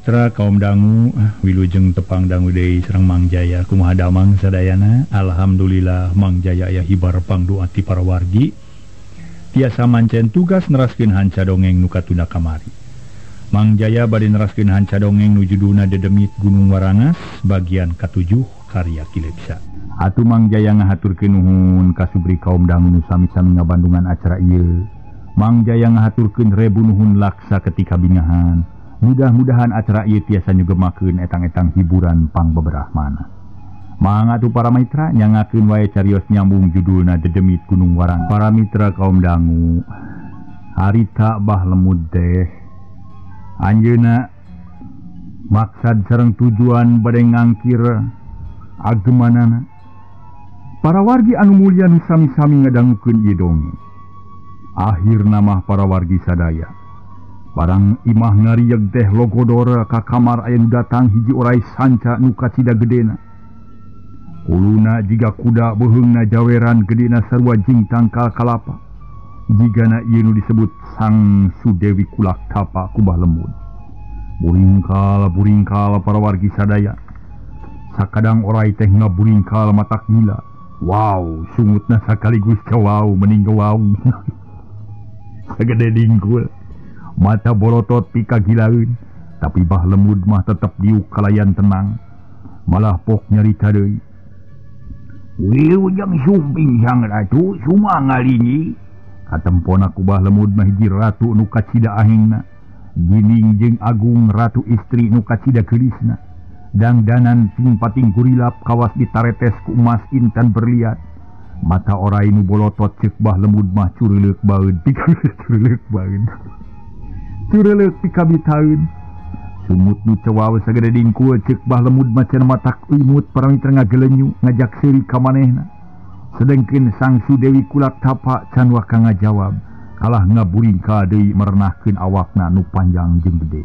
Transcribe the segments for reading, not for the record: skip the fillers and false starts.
Mitra kaum dangu wilujeng tepang dangu deui sareng Mang Jaya kumaha damang sadayana. Alhamdulillah Mang Jaya aya hibar pangdoa ti para wargi tiasa mancen tugas neraskeun hanca dongeng nu katunda kamari. Mang Jaya bade neraskeun hanca dongeng nu judulna Dedemit Gunung Warangas bagian katujuh karya Ki Leksa. Atuh Mang Jaya ngahaturkeun nuhun ka subri kaum dangu nu sami-sami ngabandungan acara ieu. Mang Jaya ngahaturkeun rebu nuhun laksa ketika bingahan. Mudah-mudahan acara ieu tiasa nyugemakeun etang-etang hiburan pangbeberahmana. Mangga atuh para mitra nyangakeun wae carios nyambung judulna Dedemit Gunung Warangas. Para mitra kaum dangu, harita Bah Lemud teh anjeunna maksad sareng tujuan bade ngangkir agemanana. Para wargi anu mulya nu sami-sami ngadangukeun ieu dongeng. Akhirna mah para wargi sadaya barang imah ngarieg teh logodor ka kamar aya nu datang hiji orai sanca nu kacida gedena. Huluna jiga kuda beuheungna jaweran gedena sarua jeung tangkal kalapa. Jigana ieu nu disebut Sang Sudewi Kulak Tapa ku Bah Lemud. Buringkal para wargi sadaya. Sakadang orai teh ngaburingkal matak gila. Wow, sungutna sakaligus wow mending wow. Sagede dingkul. Mata borotot pika gilaeun, tapi Bah Lemud mah tetep diuk kalayan tenang. Malah pok nyarita deui. Wilujeng sumping sang ratu sumanga lingi. Katempona ku Bah Lemud mah hiji ratu nu kacida ahengna. Gining jeung agung ratu istri nu kacida geulisna. Dangdanan ting pating gurilap kawas ditaretes ku emas intan berlian. Mata orai nu bolotot ceuk Bah Lemud mah cureuleuh baeun, cureuleuh baeun. Cureuleuh pikabitaeun. Sumut nu cewaw sagede dingkul ceuk Bah Lemud mah cenah matak imut para mitra ngagelenyu ngajak seuri ka manehna. Sedengkeun Sang Sudewi Kulak Tapa can waka ngajawab, kalah ngaburingkal deui merenahkeun awakna nu panjang jeung gede.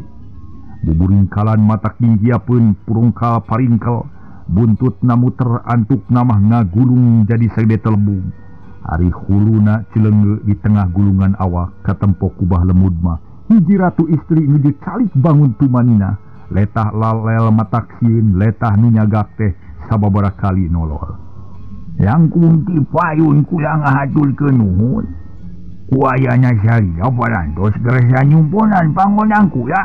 Buburingkalan matak dinggiapeun purungkal paringkel, buntutna muter antukna mah ngagulung jadi sagede telebung. Ari huluna cileungeu di tengah gulungan awak katempo ku Bah Lemud mah hiji ratu istri nuju calik bangun tumanina, letah lalel matak sieun, letah nu nyagak teh sababaraha kali nolol. Langkung ti payun kula ngahaturkeun nuhun. Ku ayana salira parantos kersa nyumponan panggonang kula.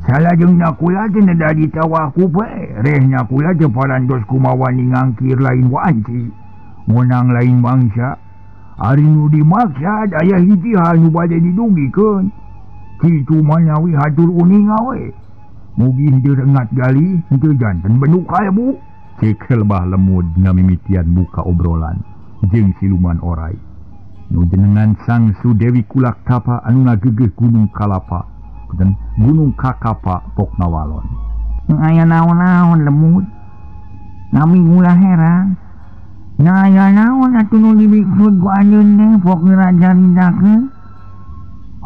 Salajengna kula teh neda ditawaku bae, rehna kula teh parantos kumawani ngangkir lain wanci, ngonang lain bangsa. Ari nu dimaksad aya hiji hal nu bade didugikeun. Kitu manawi hatur uninga we. Mugi henteu rengat gali, henteu janten benuk kalbu. Cekel Bah Lemud ngamimitian muka obrolan jeung siluman orai. Nu jenengan Sang Sudewi Kulak Tapa anu ngagegeuh Gunung Kalapa dan Gunung Kakapa pok ngawalon. Aya naon-naon Lemud. Nami ulah heran. Na aya naon atuh nu dimaksud ku anjeun teh pok ngarajaritakeun.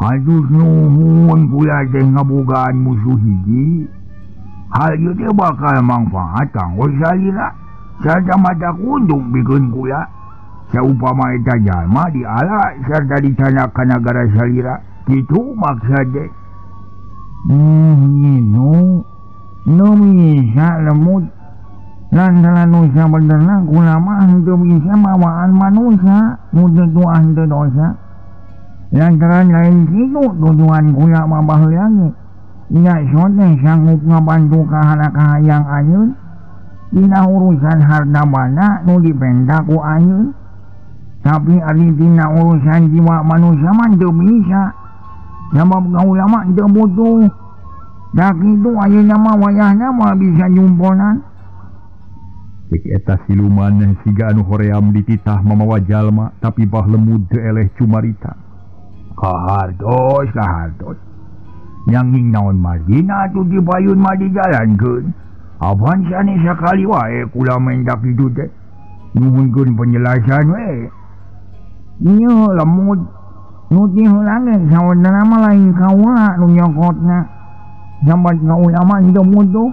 Aduh nuhun kula teh ngabogaan musuh hiji. Hal ieu teh bakal mangfaat kanggo salira sarta mata kundung bikeun kula. Saupama eta jalma diala sarta dicanak ka nagara salira. Kitu maksud teh. Gitu. Nu bisa Lemud. Lantaran nu sabenerna kula mah henteu bisa mawaan manusia nu teu tuah henteu dosa. Lantaran lain kitu tujuan kula mah baheula ge. Nya teh sanggup ngabantu kahana kahayang anjeun dina urusan harta banda nu dipenta ku anjeun. Tapi ari dina urusan jiwa manusia mah teu bisa. Sabab kaula mah teu butuh. Da kitu ayeuna mah wayahna mah bisa nyumponan. Cek eta siluman siga anu hoream dititah mamawa jalma tapi Bah Lemud teu eleh cumarita. Kahartos, kahartos. Nanging naon margina atuh dipayun mah dijalankeun. Apan sanes sakali wae kula menta kitu teh. Nuhunkeun penjelasan we. Ieu Lemud nu ti heula ge sawenerna mah lain kaula nu nyokotna. Sambat kaula mah henteu mutuh.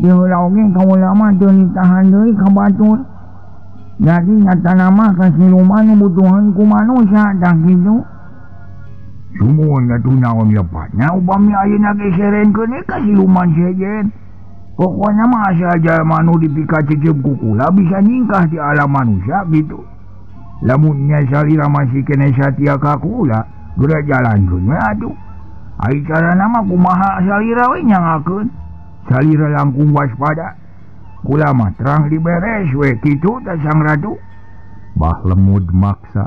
Di heula oge kaula mah teu nitahan deui ka batur. Jadi nyatana mah ka siluman nu butuhan ku manusia tah kitu. Sumuhun atuh naon lepatna upami ayeuna ge serenkeun ka siluman sejen. Pokona mah asal jalma nu dipikacecep ku kula bisa nyingkah di alam manusia gitu. Lamun nya salira masih keneh satia ka kula, geura jalankeun we atuh. Ai carana mah kumaha salira we nyangakeun. Salira langkung waspada. Kula mah terang diberes we kitu tah Sang Ratu. Bah Lemud maksa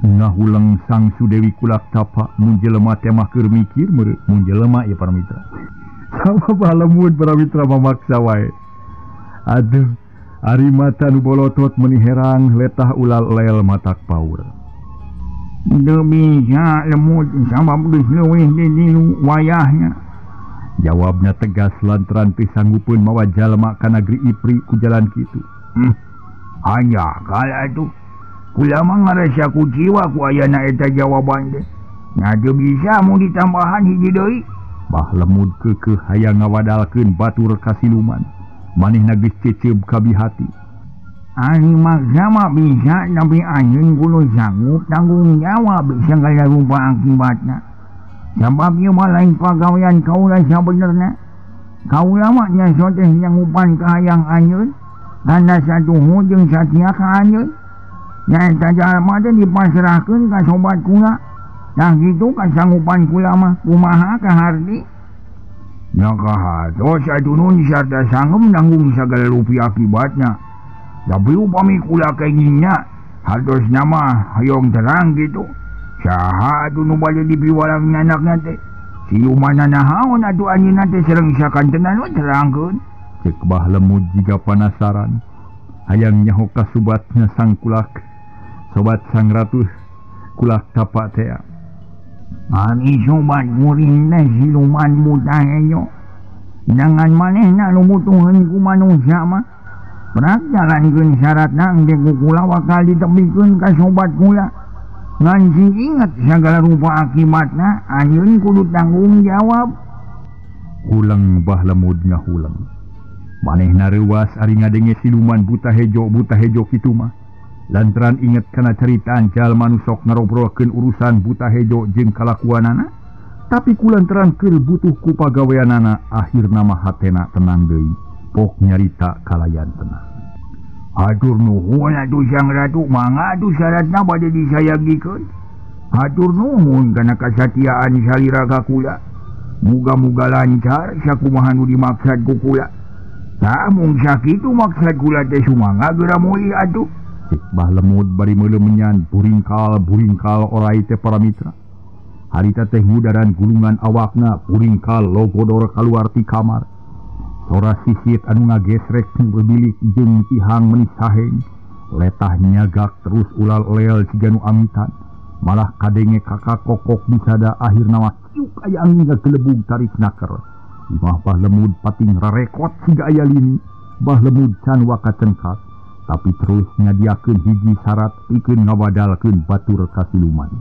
ngahuleng Sang Sudewi Kulak Tapa mun jelema teh mah keur mikir mun jelema ieu para mitra. Sama Bah Lemud para mitra mamaksa wae. Aduh, ari mata nu bolotot meuni herang letah ulal lel matak paur. Teu bisa Lemud sabab geus leuwih di dilu wayahna. Jawabna tegas lantaran teu sanggupeun mawa jalma ka nagri Ipri ku jalan kitu. Hanya kala atuh. Kula mah ngarasa kuciwa ku ayana eta jawaban teh. Nya teu bisa mun ditambahan hiji deui. Bah Lemud keukeuh hayang ngawadalkeun batur ka siluman. Manehna geus ceceub kabihati. Ari maksa mah bisa tapi anjeun kudu sanggup tanggung jawab sagala rupa akibatna. Sabab ieu mah lain pagawean kaula sabenerna. Kaula mah nya teh nyanggupan ka hayang anjeun. Tanda satuhu jeung satia ka anjeun. Nyaeta jalma teh dipasrahkeun ka sobat kula. Tah kitu kasanggupan kula mah kumaha kaharti? Nya kahartos atuh nun sarta sangem nanggung sagala rupi akibatna. Tapi upami kula kengingna hartosna mah hoyong terang kitu. Saha atuh nu bade dipiwalang anakna teh? Silumanna nahaon atuh anjeunna teh sareng sakantenan we terangkeun. Cek Bah Lemud jiga panasaran hayang nyaho ka sobatna Sang Kulak. Sobat Sang Ratu Kulak Tapa teh. Ari sobat kuring teh siluman buta hejo. Jangan manehna nu butuheun ku manusia mah. Prak jalankeun syaratna engke ku kula bakal ditebikeun ka sobat kula. Ngan sing inget sagala rupa akibatna anjeun kudu tanggung jawab. Huleng Bah Lemud ngahuleng. Manehna reuwas ari ngadenge siluman buta hejo kitu mah. Lantaran inget kana caritaan jalma nu sok ngarobrolkeun urusan buta hejo jeung kalakuanana, tapi kulantaran keur butuh ku pagaweanana akhirna mah hatena tenang deui, pok nyarita kalayan tenang. Hatur nuhun atuh Sang Ratu, mangga atuh syaratna bade disayagikeun. Hatur nuhun kana kasatiaan salira ka kula. Muga-muga lancar sakumaha nu dimaksad ku kula. Tah mung sakitu maksad kula teh sumangga geura mulih atuh. Cek Bah Lemud bari meuleumenyan buringkal orai teh para mitra. Harita teh ngudaran gulungan awakna buringkal logodor kaluar ti kamar. Sora sisit anu ngagesrek bilik jeung tihang meuni saheng. Letah nyagak terus ulal lel siga nu amitan. Malah kadenge kakak kokok bisada akhirna mah ciuk aya angin ngagelebug tarik naker. Imah Bah Lemud pating rarekot siga aya lini. Bah Lemud can wakacengkak. Tapi terus nyadiakeun hiji syarat pikeun ngawadalkeun batur ka siluman.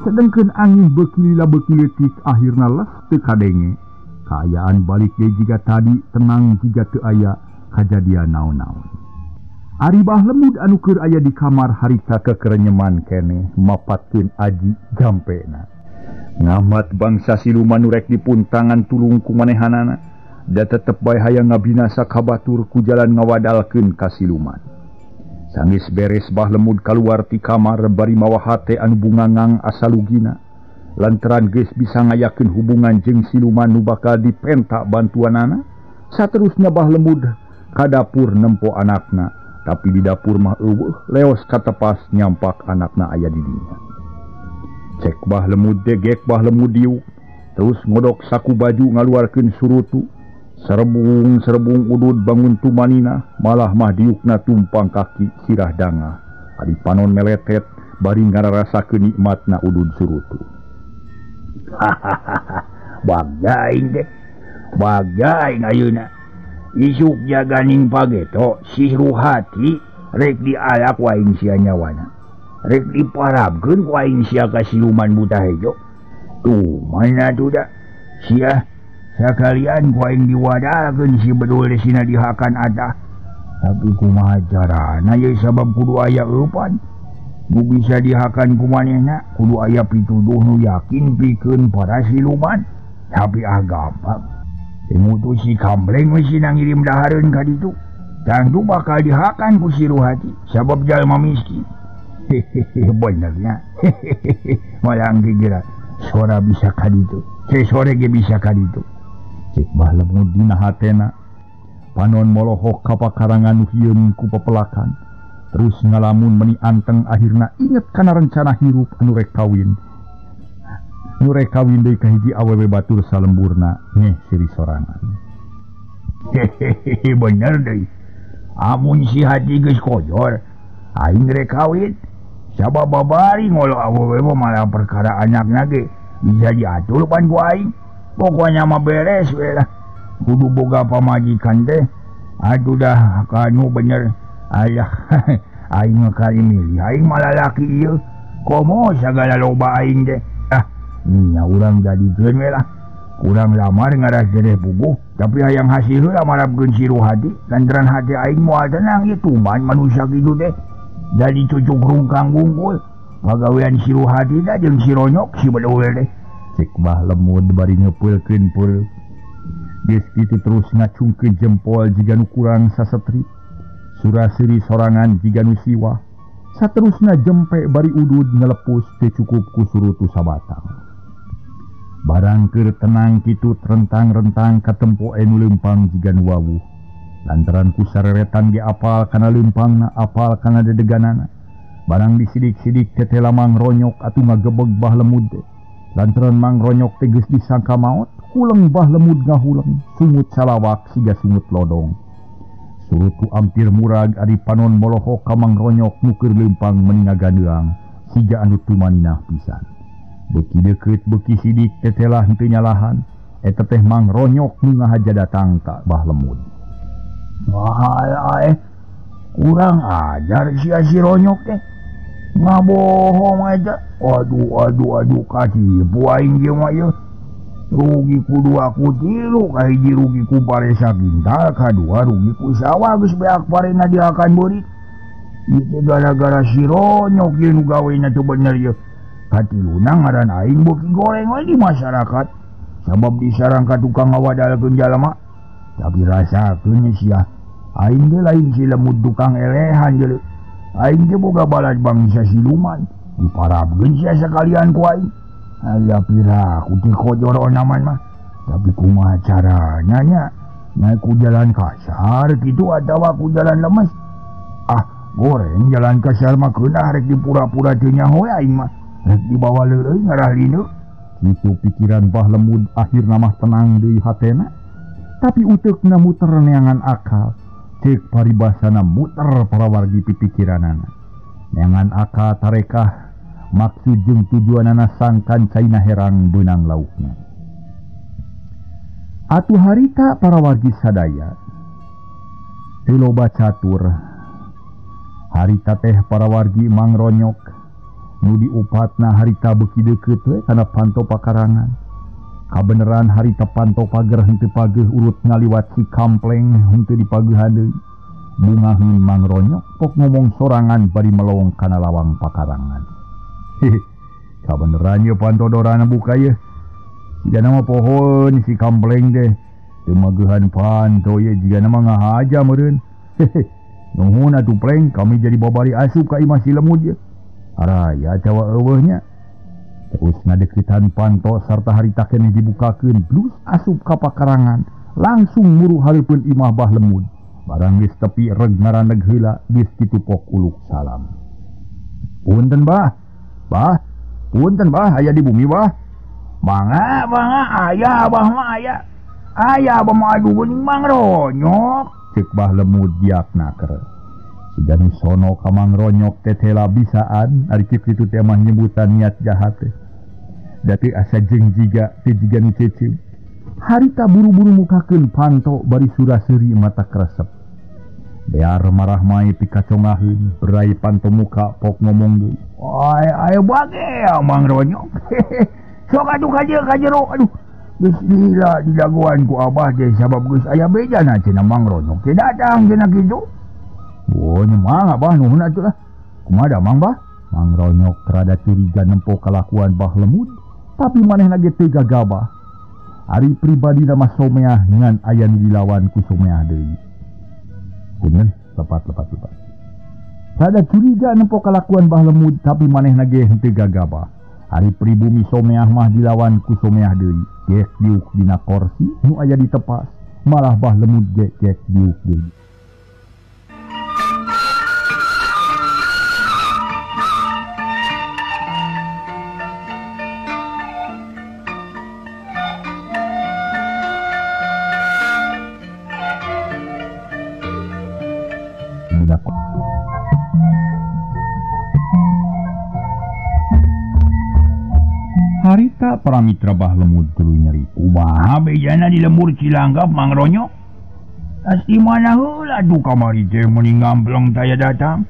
Sedengkeun angin beuki lila beuki leutik akhirna les teu kadenge. Kaayaan balik deui jiga tadi tenang jiga teu aya kajadian naon-naon. Ari Bah Lemud anu keur aya di kamar harita kekerenyeman keneh mapatkeun aji jampena. Ngamat bangsa siluman nu rek dipuntangan tulung ku manehanana. Da tetep bae hayang ngabinasa ka batur ku jalan ngawadalkeun ka siluman. Sanggeus beres Bah Lemud kaluar ti kamar bari mawa hate anu bungangang asalugina. Lantaran geus bisa ngayakeun hubungan jeung siluman nu bakal dipenta bantuanana, saterusna Bah Lemud ka dapur nempo anakna, tapi di dapur mah eueuh leos katepas nyampak anakna aya di dinya. Cek Bah Lemud degek Bah Lemud diuk, terus ngodok saku baju ngaluarkeun surutu. Serebung-serebung udud bangun tumanina, malah mah diukna tumpang kaki sirah dangah. Ari panon meletet bari ngararasakeun nikmatna udud surutu. Hahaha, bagja aing teh. Bagja aing ayeuna. Isuk jaganing pageto sih ruhati rek dialak ku aing sia nyawana. Rek diparabkeun ku aing sia ka siluman buta hejo. Tuh mana tuh da sia sakalian ku aing diwadalkeun si bedul sina dihakan atah. Tapi kumaha carana ye sabab kudu aya eupan. Nu bisa dihakan ku manehna kudu aya pituduh nu yakin pikeun para siluman. Tapi ah gampang. Ngutus si Kampleng we sina ngirim dahareun ka ditu. Tangtu bakal dihakan ku si Ruhati sabab jalma miskin. Hehehe benernya. Hehehe malang geura sora bisa ka ditu. Sore ge bisa ka ditu. Cek Bah Lemud dina hatena. Panon molohok ka pakarangan nu hieum ku pepelakan. Terus ngalamun meni anteng akhirna inget kana rencana hirup anu rek kawin. Nu rek kawin deui ka hiji awewe batur salemburna ngeh siri sorangan. Hehehe bener deui. Amun si hati geus kojor aing rek kawin. Sabab babari ngolo awewe mah malah perkara anakna ge bisa diatur pan ku aing. Pokoknya mah beres we lah. Kudu boga pamajikan teh. Aduh dah kanu bener. Ayah aing kali milih aing malah laki ieu. Komo sagala loba aing teh. Ah, nya urang jadikeun we lah. Urang lamar ngaras jereh puguh, tapi hayang hasil heula marapkeun si Ruhati. Lantaran hati aing moal tenang ieu tuman manusia kitu teh. Jadi cucuk rungkang wungkul. Pagawean si Ruhati teh jeung si Ronyok si bedul teh. Cek Bah Lemud bari ngepeulkeun peul. Geus kitu terus ngacungkeun jempol jiga nu kurang sasetri. Suraseri sorangan jiga nu siwah. Saterusna jempe bari udud ngelepus teu cukup ku surutu sabatang. Barang keur tenang kitu rentang-rentang katempo anu leumpang jiga nu wawuh. Lantaran ku sareretan ge apal kana leumpangna, apal kana dedeganana. Barang disidik-sidik tetela Mang Ronyok atuh ngagebeg Bah Lemud teh. Lantaran Mang Ronyok teh geus disangka maot, huleng Bah Lemud ngahuleng, sungut salawak siga sungut lodong. Surutu ampir murag ari panon molohok ka Mang Ronyok nu keur leumpang meni ngaganeang siga anu tumaninah pisan. Beuki deukeut beuki sidik tetelah henteu nyalahan, eta teh Mang Ronyok nu ngahaja datang ka Bah Lemud. Wah, kurang ajar sia si Ronyok teh. Ngabohong aja. Aduh aduh aduh katipu aing ieu mah ieu. Rugi ku dua ku tilu, kahiji rugi ku pare sakintal, kadua rugi ku sawah geus beak parena diakan beurit. Ieu teh gara-gara si Ronyok ieu nu gawena teu bener ieu. Katiluna ngaran aing beuki goreng we di masyarakat. Sabab disarang ka tukang ngawadalkeun jalma. Tapi rasakeun sia. Aing ge lain si Lemud tukang elehan jeuleuh. Aing ge boga balad bangsa siluman. Diparabkeun sia sakalian ku aing. Aya pira ku ti kojor onaman mah. Tapi kumaha caranya nya? Naik ku jalan kasar kitu atawa ku jalan lemes? Ah, goreng jalan kasar mah keunah rek dipura-pura teu nyaho aing mah. Rek dibawa leureui ngarah lineu. Kitu pikiran Bah Lemud akhirna mah tenang deui hatena. Tapi uteukna muter neangan akal. Ceuk paribasana muter para wargi pipikiranana. Neangan akal tarekah maksud jeung tujuanana sangkan caina herang beunang laukna. Atuh harita para wargi sadaya teu loba catur. Harita teh para wargi Mang Ronyok nu diupatna harita beuki deukeut we kana panto pakarangan. Kabeneran harita panto pager henteu pageuh urut ngaliwat si Kampleng henteu dipageuhan deui. Bungaheun Mang Ronyok pok ngomong sorangan bari melong kana lawang pakarangan. Hehe, kabeneran ieu panto dorana buka ieu. Jigana mah pohon si Kampleng teh. Teu mageuhan panto ieu jigana mah ngahaja meureun. Hehe, nuhun atuh Pleng, kami jadi babari asup ka imah si Lemud ieu. Araya cawa eueuh nya. Terus ngadeukeutan panto sarta harita keneh dibukakeun, blus asup ka pakarangan, langsung muru hareupeun imah Bah Lemud. Barang geus tepi reg ngaraneg heula geus kitu pok uluk salam. Punten Bah. Bah, punten Bah, aya di bumi Bah. Mangga, mangga, aya Abah mah aya. Aya Abah mah aduh geuning Mang Ronyok. Ceuk Bah Lemud diakna keur. Siga nu sono ka Mang Ronyok teh tela bisaan, ari kitu teh mah nyebutan niat jahat teh. Da teu asa jeung jiga teu jiga nu ceceum. Harita buru-buru mukakeun panto bari sura-seuri mata kresep. Bear marah mae pikacongaheun, berai panto muka pok ngomong deui. Ay ay bage Mang Ronyok. Sok atuh ka dieu ka jero aduh. Geus lila dijagoan ku abah teh sabab geus aya bejana cenah Mang Ronyok teh datang cenah kitu. Oh nya mah abah nuhun atuh lah. Kumaha damang bah? Mang Ronyok rada curiga nempo kalakuan Bah Lemud, tapi manehna ge teu gagabah. Ari pribadi nama Someah ngan aya nu dilawan ku Someah deui. Punten, lepat. Rada curiga nempo kalakuan Bah Lemud, tapi manehna ge henteu gagabah. Ari pribumi Someah mah dilawan ku Someah deui. Gek diuk dina korsi nu aya di tepas, malah Bah Lemud ge gek diuk deui. Harita para mitra Bah Lemud tuluy nyeri. Kumaha bejana di lembur Cilanggap Mang Ronyok? Tas di mana heula duh kamari teh meuni ngampleng taya datang.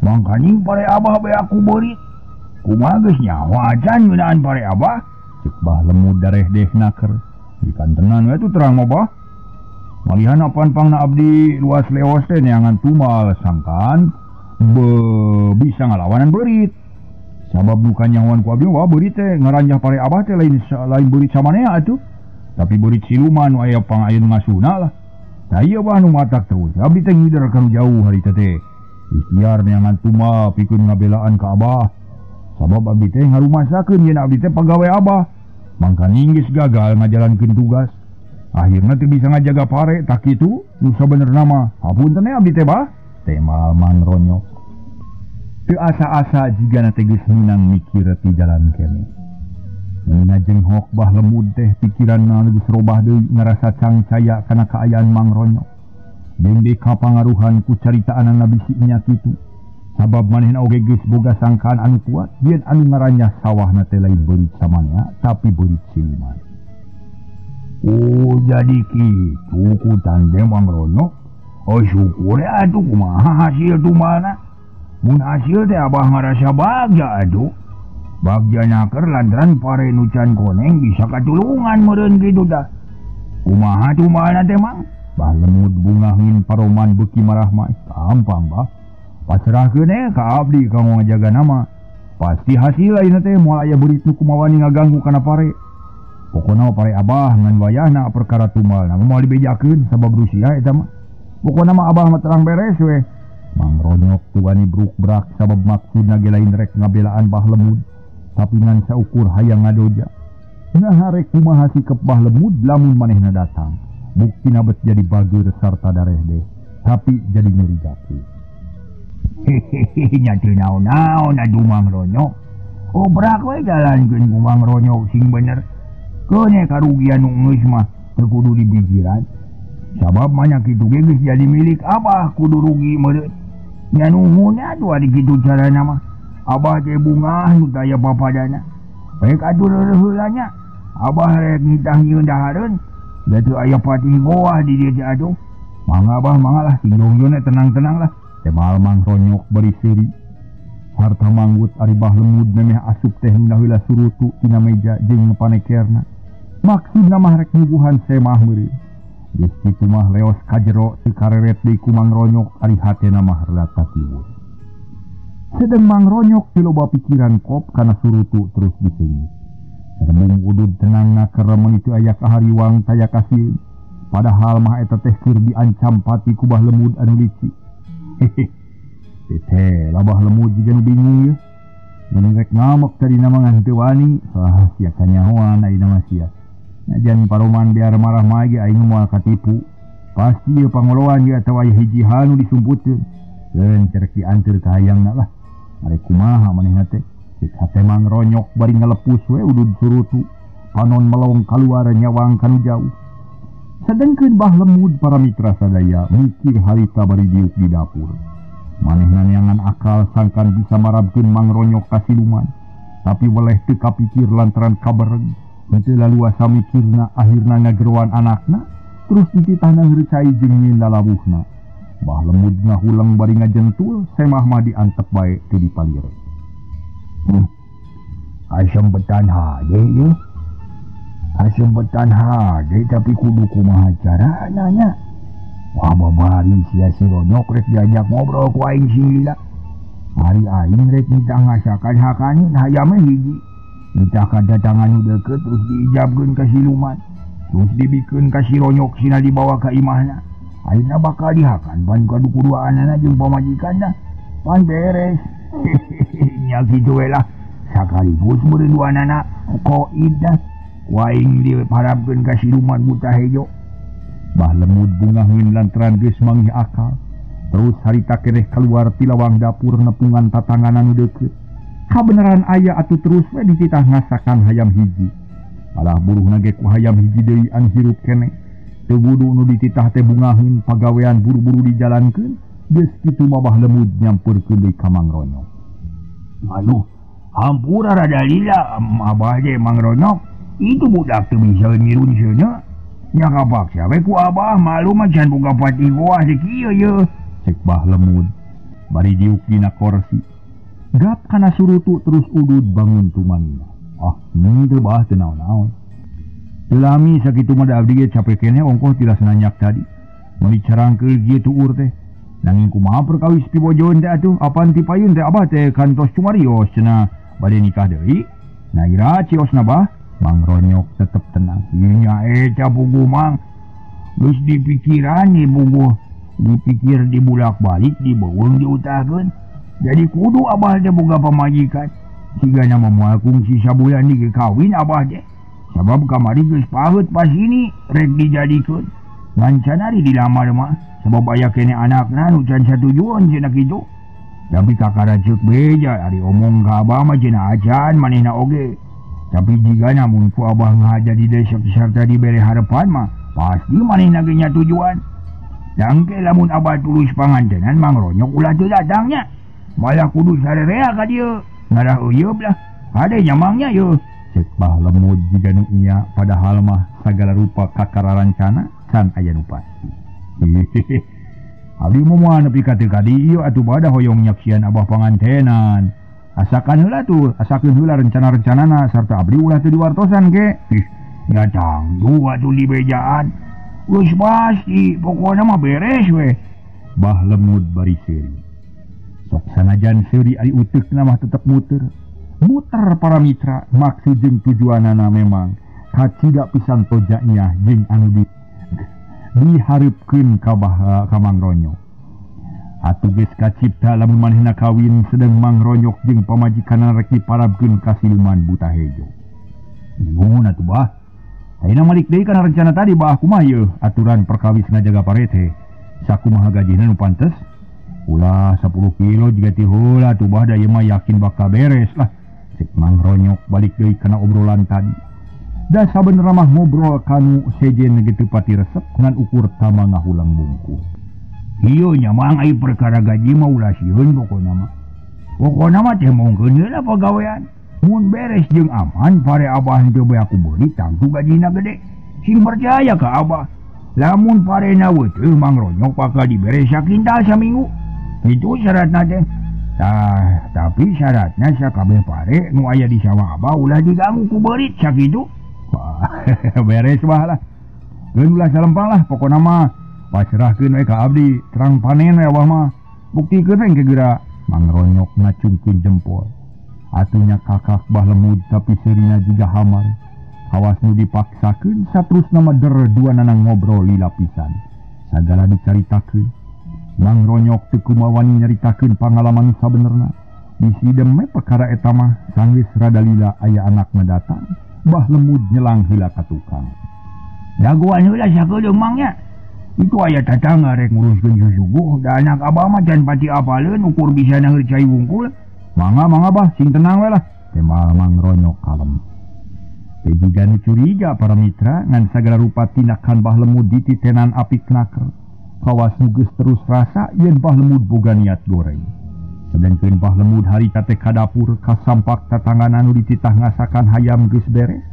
Mangkaning pare abah bae aku beurit. Kumaha geus nyaho acan ngeunaan pare abah? Ceuk Bah Lemud dareh deh naker. Dikantenan we tuh terang mah bah. Malihan apan pangna abdi luas leos teh neangan tumal sangkan bisa ngalawanan beurit. Sabab bukan nyahoan ku abdi wah beurit teh ngaranjah pare abah teh lain beurit samanea atuh. Tapi beurit siluman nu aya pang aya nu ngasuna lah. Tah ieu bah nu matak terus. Abdi teh ngider ka nu jauh harita teh. Ikhtiar neangan tumal pikeun ngabelaan ka abah. Sabab abdi teh ngarumasakeun yen abdi teh pagawe abah. Mangkaning geus gagal ngajalankeun tugas. Akhirna teu bisa ngajaga pare tak kitu nu sabenerna mah. Hapunten abdi teh bah. Temal Mang Ronyok. Teu asa-asa jigana teh geus meunang mikir ti jalan keneh. Meuna jenghok Bah Lemud teh pikiranna geus robah deui ngarasa cangcaya kana kaayaan Mang Ronyok. Dende kapangaruhan ku caritaanana bisi nya kitu. Sabab manehna oge geus boga sangkaan anu kuat yen anu ngaranjah sawahna teh lain beurit samanea tapi beurit siluman. Oh jadi kitu ku tande Mang Ronyok. Oh syukur atuh kumaha hasil tumalna. Mun hasil teh abah ngarasa bagja atuh. Bagja naker lantaran pare nu can koneng bisa katulungan meureun kitu tah. Kumaha tumalna teh Mang? Bah Lemud bungah ngin paroman beuki marah mah. Gampang bah. Pasrahkeun we ka abdi kanggo ngajaga nama. Pasti hasil ayeuna teh moal aya beurit nu kumawani ngaganggu kana pare. Pokona pare abah ngan wayahna perkara tumalna moal dibejakeun sabab Rusia eta mah. Pokona mah abah mah terang beres we. Mang Ronyok tu wani bruk-brak sabab maksudna ge lain rek ngabelaan Bah Lemud, tapi ngan saukur hayang ngadoja. Nah rek kumaha sikep Bah Lemud lamun manehna datang. Buktina bet jadi bageur sarta dareh deh, tapi jadi nyeri jati. Hehehe nya teu naon-naon atuh Mang Ronyok. Obrak we jalankeun ku Mang Ronyok sing bener. Keune karugian nu geus mah teu kudu dipikiran. Sabab mah kitu ge geus jadi milik abah kudu rugi meureun. Nya nuhun atuh ari kitu carana mah. Abah teh bungah nu taya papadana. Baik atuh leureun heula nya. Abah rek nitah nyieun dahareun. Da teu aya patih goah di dieu teh atuh. Mangga abah mangga lah sing dongjon tenang-tenang lah. Temal Mang Ronyok bari seuri. Harta manggut ari Bah Lemud memeh asup teh nunda heula surutu tina meja jeung panekerna. Maksudna mah rek nyuguhan semah meureun. Geus kitu mah leos ka jero teu kareret deui ku Mang Ronyok ari hatena mah rada katiwur. Sedeng Mang Ronyok teu loba pikiran kop kana surutu terus diseungit. Rebung udud tenang ngaker meuni teu aya kahariwang taya kasieun. Padahal mah eta teh keur diancam pati ku Bah Lemud anu licik. Hehe. Teh lah Bah Lemud jiga nu bingung yeuh. Mun rek ngamek tadina mah ngan teu wani, salah sia kanyahoan ayeuna mah sia. Najan paroman biar marah mah ge aing moal katipu. Pasti ieu pangoloan ge atawa aya hiji hal nu disumputkeun. Keun cerek dianteur ka hayangna lah. Arek kumaha manehna teh? Cek hate Mang Ronyok bari ngalepus we udud surutu. Panon melong kaluar nyawang kanu jauh. Sedengkeun Bah Lemud para mitra sadaya mikir harita bari diuk di dapur. Manehna neangan akal sangkan bisa marabkeun Mang Ronyok ka siluman. Tapi weleh teu kapikir lantaran kabereg. Henteu laluasa mikirna akhirna ngageroan anakna terus dititahna heureucai jeung nyieun lalabuhna. Bah Lemud ngahuleng bari ngajentul semah mah diantep bae teu dipalire. Kasempetan hade ieu. Kasempetan hade tapi kudu kumaha carana nya. Wah babari sia si Ronyok rek diajak ngobrol ku aing sing lila. Ari aing rek nitah ngasakan hakaneun hayam hiji. Nitah kadatangan nu deukeut terus diijabkeun ka siluman. Terus dibikeun ka si Ronyok sina dibawa ka imahna. Ayeuna bakal dihakan pan kadukuduaanana jeung pamajikanna. Pan beres. Nya kitu we lah. Sakaligus meureun duanana koid dah. Waing diharapkeun ka siluman buta hejo. Bah Lemud bungaheun lantaran geus manggih akal. Terus harita keneh keluar ti lawang dapur nepungan tatanganan nu deukeut. Kabeneran aya atuh terus we dititah ngasakan hayam hiji. Malah buruhna ge ku hayam hiji deui anu hirup keneh. Teu wudu nu dititah teh bungaheun pagawean buru-buru dijalankeun. Geus kitu mah Bah Lemud nyampeurkeun deui ka Mang Ronyok. Aduh, hampura rada lila abah ge Mang Ronyok. Itu budak teu bisa ngirun seuneu. Nya kapaksa we ku abah malu mah can boga pati goah teh kieu ye. Cek Bah Lemud bari diuk dina korsi. Gap kana surutu terus udud bangun tumangina. Ah, teu bah teu naon-naon. Teu lami sakitu mah da abdi ge capek keneh ongkoh tilas nanyak tadi. Meuli carangkeul kieu tuur teh. Nanging kumaha perkawis pibojoeun teh atuh apan ti payun teh abah teh kantos cumarios cenah bade nikah deui. Nah ira ciosna bah. Mang Ronyok tetep tenang. Nya eta puguh Mang. Geus dipikiran ni puguh. Dipikir dibulak-balik dibeuweung diutahkeun. Jadi kudu abah teh boga pamajikan. Sigana mah moal kungsi sabulan ge kawin abah teh. Sabab kamari geus paheut pas ini rek dijadikeun. Ngan can ari dilamar mah sabab aya keneh anakna nu can satujuan cenah kitu. Tapi kakara ceuk beja ari omong ka abah mah cenah acan manehna oge. Tapi jika namun ku abah ngahaja di desa serta diberi harapan mah pasti manehna ge nya tujuan. Dangke lamun abah tulus pangantenan Mang Ronyok ulah teu datangnya. Malah kudu sarerea ka dieu. Ngarah euyeub lah. Kade nya mangnya yeuh. Cek Bah Lemud jiga nu nya padahal mah sagala rupa kakara rancana can aya nu pasti. Abdi moal nepi ka teu ka dieu atuh bada hoyong nyaksian abah pangantenan. Asakan heula tuh, asakeun heula rencana-rencanana sarta abdi ulah teu diwartosan ge. Ih, nya tangdu atuh dibejaan. Geus pasti, pokona mah beres we. Bah Lemud bari seuri. Sok sanajan seuri ari uteukna mah tetep muter. Muter para mitra, maksud jeung tujuanana memang kacida pisan tojaknya jeung anu dihareupkeun ka bah ka Mang Ronyok. Atuh geus kacipta lamun manehna kawin sedeng Mang Ronyok jeung pamajikanna rek diparabkeun ka siluman buta hejo. Nuhun atuh bah. Ayeuna malik deui kana rencana tadi bah kumaha yeuh aturan perkawis ngajaga parete. Sakumaha gajihna nu pantes? Ulah 10 kilo jiga ti heula atuh bah da ieu mah yakin bakal beres lah. Cek Mang Ronyok balik deui kana obrolan tadi. Da sabenerna mah ngobrol kanu sejen ge teu pati resep ngan ukur tama ngahulang bungkus. Ieu nya Mang ai perkara gaji mah ulah sieun pokona mah. Pokona mah teh mongkeun heula pagawean. Mun beres jeung aman pare abah henteu bae aku beuli tangtu gajina gede. Sing percaya ka abah. Lamun parena weuteung Mang Ronyok bakal dibere sakintal saminggu. Itu syaratna teh. Tah, tapi syaratna sakabeh pare nu aya di sawah abah ulah diganggu ku beurit sakitu. Beres bah lah. Geun ulah salempang lah pokona mah. Pasrahkeun we ka abdi, terang panen we abah mah. Buktikeun we engke geura. Mang Ronyok ngacungkeun jempol. Atunya kakak Bah Lemud tapi seurina juga hamar. Kawas nu dipaksakeun saterusna mah der duanana ngobrol lila pisan. Sagala dicaritakeun. Mang Ronyok teu kumawani nyaritakeun pangalaman sabenerna. Bisi deme perkara eta mah sanggeus rada lila aya anakna datang. Bah Lemud nyelang heula ka tukang. Dagoan heula sakedeung Mang nya. Itu aya tatangga rek nguruskeun susuguh da anak abah mah can pati apaleun ukur bisa naheur cai wungkul. Mangga mangga bah sing tenang we lah. Tembal Mang Ronyok kalem. Teh jiga nu curiga para mitra ngan sagala rupa tindakan Bah Lemud dititenan apik naker. Kawas nu geus terus rasa yen Bah Lemud boga niat goreng. Sedengkeun Bah Lemud harita teh ka dapur kasampak tatanggan anu dititah ngasakan hayam geus beres.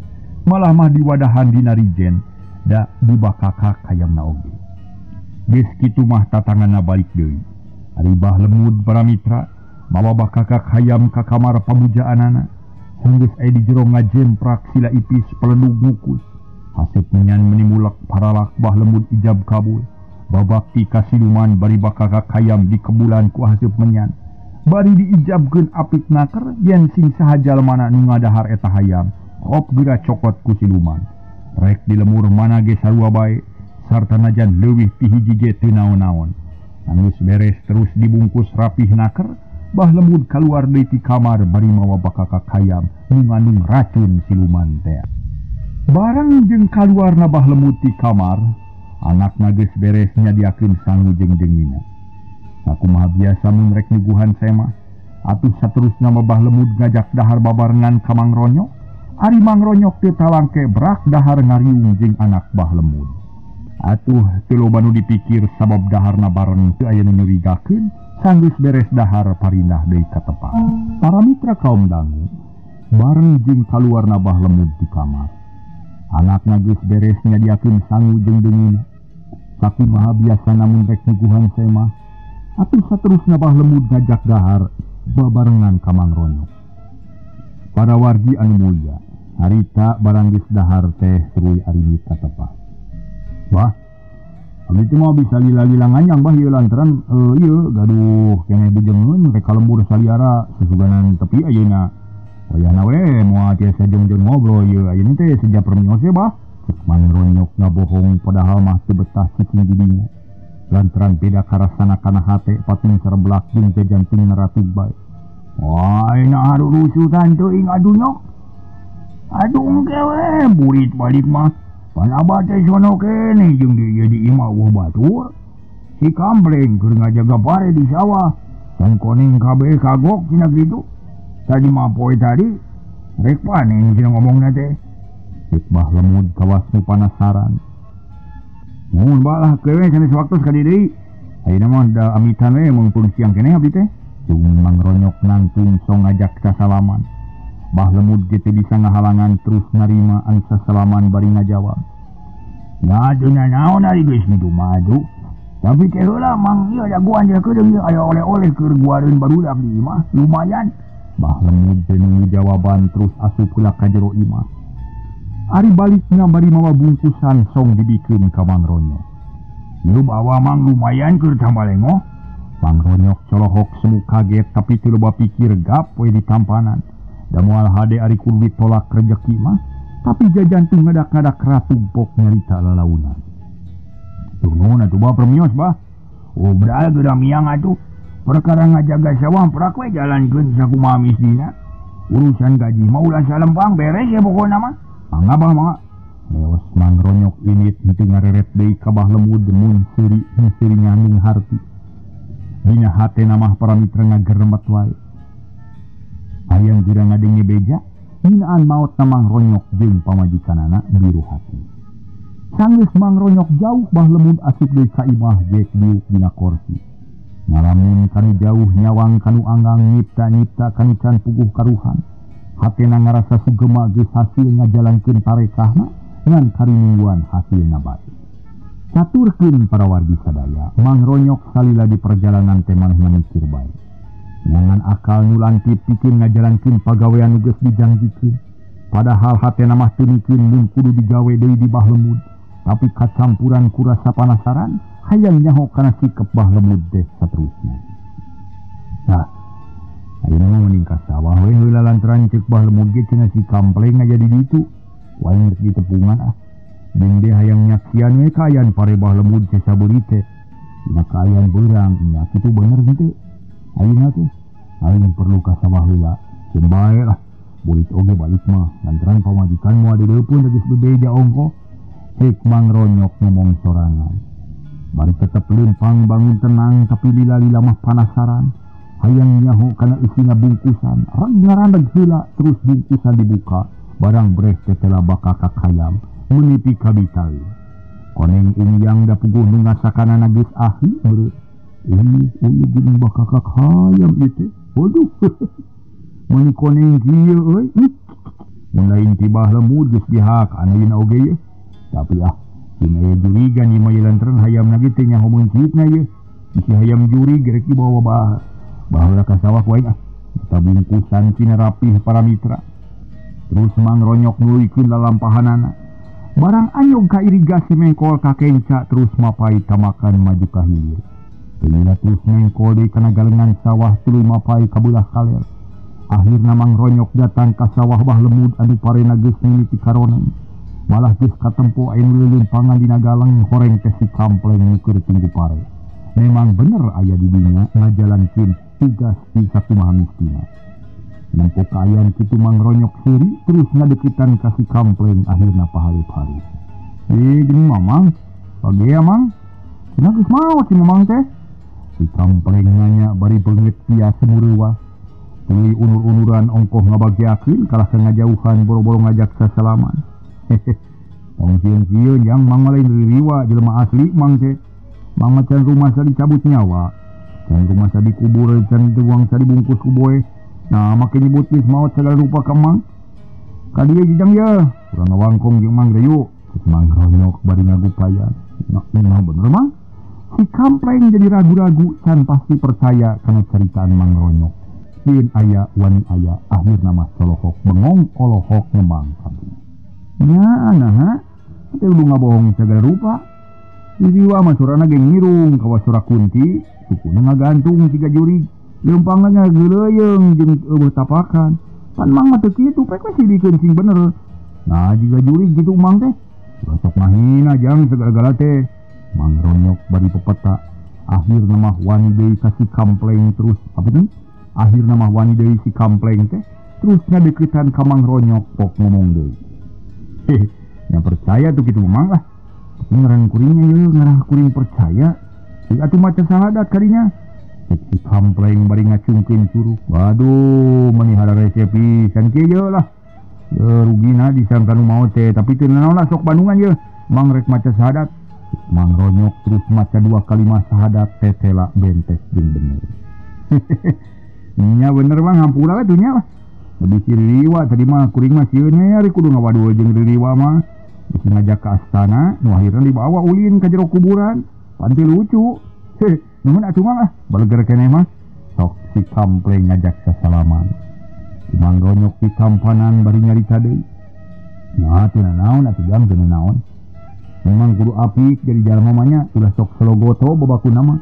Malah mah diwadahan dina rijen da dibakakak hayamna oge. Geus kitu mah tatanganna balik deui. Ari Bah Lemud para mitra mawa bakakak hayam ka kamar pamujaanana. Sanggeus aya di jero ngajemprak sila ipis peledug ngukus. Haseup menyan menimulak paralak Bah Lemud ijab kabul. Babakti ka siluman bari bakakak hayam di kebulan ku haseup menyan. Bari diijabkeun apik naker yen sing saha jalmana nu ngadahar eta hayam hop geura cokot ku siluman. Rek di lemur mana ge sarua bae sarta najan leuwih ti hiji ge teu naon-naon. Geus beres terus dibungkus rapih naker, Bah Lemud kaluar deui ti kamar bari mawa bakakak hayam nu ngandung racun siluman teh. Barang jeung kaluarna Bah Lemud ti kamar, anakna geus beres nyadiakeun sangu jeung deungina. Sakumaha biasa mun rek nyuguhan semah, atuh saterusna mah Bah Lemud ngajak dahar babarengan ka Mang Ronyok. Ari Mang Ronyok teu talangke brak dahar ngariung jeung anak Bah Lemud. Atuh teu loba nu dipikir sabab daharna bareng teu aya nu nyurigakeun, sanggeus beres dahar parindah deui ka tepat. Para mitra kaum dangu, bareng jeung kaluarna Bah Lemud ti kamar, anakna geus beres nyadiakeun sangu jeung deungina. Sakumaha biasana mun rek nyuguhan semah, atuh saterusna Bah Lemud ngajak dahar babarengan ka Mang Ronyok. Para wargi anu mulya, harita barang geus dahar teh tuluy arimit ka tepat. Bah, abdi teh mah bisa lila-lila nganyang bah ieu lantaran ieu gaduh keneh bujengeun rek ka lembur saliara susuganan tepi ayeuna. Wayahna we moal tiasa jeung-jeung ngobrol ieu ayeuna teh seja permios ye bah. Cek Mang Ronyok ngabohong padahal mah teu betah cicing di dinya. Lantaran beda karasana kana hate pating sareblak jeung teh jantung naratug bae. Wah, ayeuna aduh rusutan teuing aduh nyok. Aduh engke we burit balik mah. Pan abah teh sono keneh jeung di ieu di imah eueuh batur. Si kampleng keur ngajaga pare di sawah. Can koneng kabeh kagok cenah kitu. Tadi mah poe tadi rek panen cenah ngomongna teh. Cek Bah Lemud kawas nu panasaran. Mun balah kewe sanes waktu sekali deui. Ayeuna mah da amitan we mungpung siang keneh abdi teh. Cung Mang Ronyok nangtung song ngajak sasalaman. Bah Lemud ge teu bisa ngahalangan terus narima anu sasalaman bari ngajawab. Ya teu nanaon ari geus mitu madu. Tapi teh heula Mang ieu jagoan jeung keudeung ieu aya oleh-oleh keur guareun barudak di imah lumayan. Bah Lemud teu nunggu jawaban terus asup heula ka jero imah. Ari balikna bari mawa bungkusan song dibikeun ka Mang Ronyok. Ieu bawa Mang lumayan keur tambah lengoh. Mang Ronyok colohok semu kaget tapi teu loba pikir gap we di tampanan. Da moal hade ari kudu ditolak rejeki mah, tapi jajantung ngadak-ngadak ratug pok nyarita lalaunan. Tuh nuhun atuh bah permios bah. Obral geura miang atuh. Perkara ngajaga sawah prak we jalankeun sakumaha misdina. Urusan gaji mah ulah salempang beres ya pokona mah. Mangga bah mangga. Leos Mang Ronyok init henteu ngareret deui ka Bah Lemud mun seuri seuri ngandung harti. Dina hatena mah para mitra ngageremet wae. Hayang geura ngadenge beja, nginaan maot na Mang Ronyok jeung pamajikanana biru hati. Sanggeus Mang Ronyok jauh Bah Lemud asup deui ka imah jek diuk dina korsi. Ngalamun kanu jauh nyawang kanu anggang nyipta-nyipta kanu can puguh karuhan. Hatena ngarasa sugema geus hasil ngajalankeun tarekahna ngan karinungguan hasilna bae. Caturkeun para wargi sadaya, Mang Ronyok salila di perjalanan teh manehna mikir bae. Ngan akal nu lantip pikeun ngajalankeun pagawean nu geus dijanjikeun. Padahal hatena mah teu mikeun mun kudu digawe deui di Bah Lemud. Tapi kacampuran ku rasa panasaran, hayang nyaho kana sikep Bah Lemud teh saterusna. Nah, ayeuna mah mending ka sawah we heula lantaran ceuk Bah Lemud ge cenah si kampleng aja di ditu. Wae rek ditepungan ah. Jeung ge hayang nyaksian we kaayaan pare Bah Lemud sasabeuri teh. Dina kaayaan beurang nya kitu bener henteu. Ayeuna teh aing perlu ka sawah heula. Keun bae lah. Burit oge balik mah lantaran pamajikan moal dileupun geus bebeja ongkoh. Cek Mang Ronyok ngomong sorangan. Bari tetep lempang bangun tenang tapi lila-lila mah panasaran. Hayang nyaho kana isina bungkusan. Reg ngarandeg heula terus bungkusan dibuka. Barang breh tetela bakakak hayam menipi kabitali. Koneng umyang da puguh nu ngasakanana geus ahli meureun. Ui geuning bakakak hayam ieu teh. Waduh. Meuni koneng kieu euy. Mun lain ti Bah Lemud geus dihak ayeuna oge ye. Tapi ah, dina ieu jurigan ieu mah lantaran hayamna ge teh nyaho meuncitna ieu. Bisi hayam jurig rek dibawa bah. Baheula ka sawah ku aing ah. Eta bungkusan cina rapih para mitra. Terus Mang Ronyok nuluykeun lalampahanana. Barang anyog ka irigasi mengkol ka kenca terus mapai tamakan maju ka hilir. Teu Tetela terus nengkol deui kana galengan sawah tuluy mapai ka beulah kaler. Akhirna Mang Ronyok datang ka sawah Bah Lemud anu parena geus mimiti karoneng. Malah geus katempo aya nu leuleumpangan dina galeng horeng teh si Kampleng nu keur tunggu pare. Memang bener aya di dinya ngajalankeun tugas di sakumaha mistina. Nempo kaayaan kitu Mang Ronyok seuri terus ngadeukeutan ka si Kampleng akhirna pahareup-hareup. Gini Mamang, pagea Mang. Cenah geus maot si Mamang teh. Si Kampleng nanya bari beungeut sia semureuah. Tuluy unur-unuran ongkoh ngabagiakeun kalah ka ngajauhan boro-boro ngajak sasalaman. Hehe. Tong sieun-sieun jang Mang lain ririwa jelema asli Mang teh. Mang mah can rumasa dicabut nyawa. Can rumasa dikubur, can tuang dibungkus ku boe. Nah, make nyebut geus maot sagala rupa ka Mang. Ka dieu jijang ye, urang ngawangkong jeung Mang Reyu. Cek Mang Ronyok bari ngagupayan. Nah, bener Mang. Si Kampleng jadi ragu-ragu can pasti percaya kana caritaan Mang Ronyok. Sieun aya wani aya akhirna mah colohok bengong olohok ngemang kabeh. Nya nah, teh udah ngabohong sagala rupa. Diriwa mah sorana ge ngirung kawas sora kunti, sukuna ngagantung siga jurig. Leumpangan ngageuleuyeng jeung eueuh tapakan. Pan Mang mah teu kitu pek we sidikeun sing bener. Nah, jiga jurig kitu Mang teh. Sok mahina jang segala-gala teh. Mang Ronyok bari pepeta. Akhirna mah wani deui ka si Kampleng terus apa teh? Akhirna mah wani deui si Kampleng teh terus ngadeuketan ka Mang Ronyok pok ngomong deui. Heh, nya percaya tuh kitu Mang lah. Tapi ngaran kuringnya yeuh ngarah kuring percaya. Ieu atuh maca syahadat kadinya. Cek si Kampleng bari ngacungkeun curug. Waduh, meuni hararese pisan kieu yeuh lah. Rugina disangka nu maot teh, tapi teu nanaon lah sok Bandungan yeuh. Mang rek maca syahadat. Mang Ronyok terus maca dua kalimat syahadat tetela bentes jeung bener. Nya bener Bang, hampura we tuh nya lah. Lebih si ririwa tadi mah kuring mah sieun nya ari kudu ngawadul jeung ririwa mah. Geus ngajak ka astana, nu akhirna dibawa ulin ka jero kuburan. Panti lucu. Heh, nuhun atuh Mang ah, baleger keneh mah. Sok si Kampleng ngajak sasalaman. Mang Ronyok di kampanan bari nyarita deui. Nah, teu nanaon atuh jang teu nanaon. Memang kudu apik jadi jalma mah nya, ulah sok selogoto babakuna mah.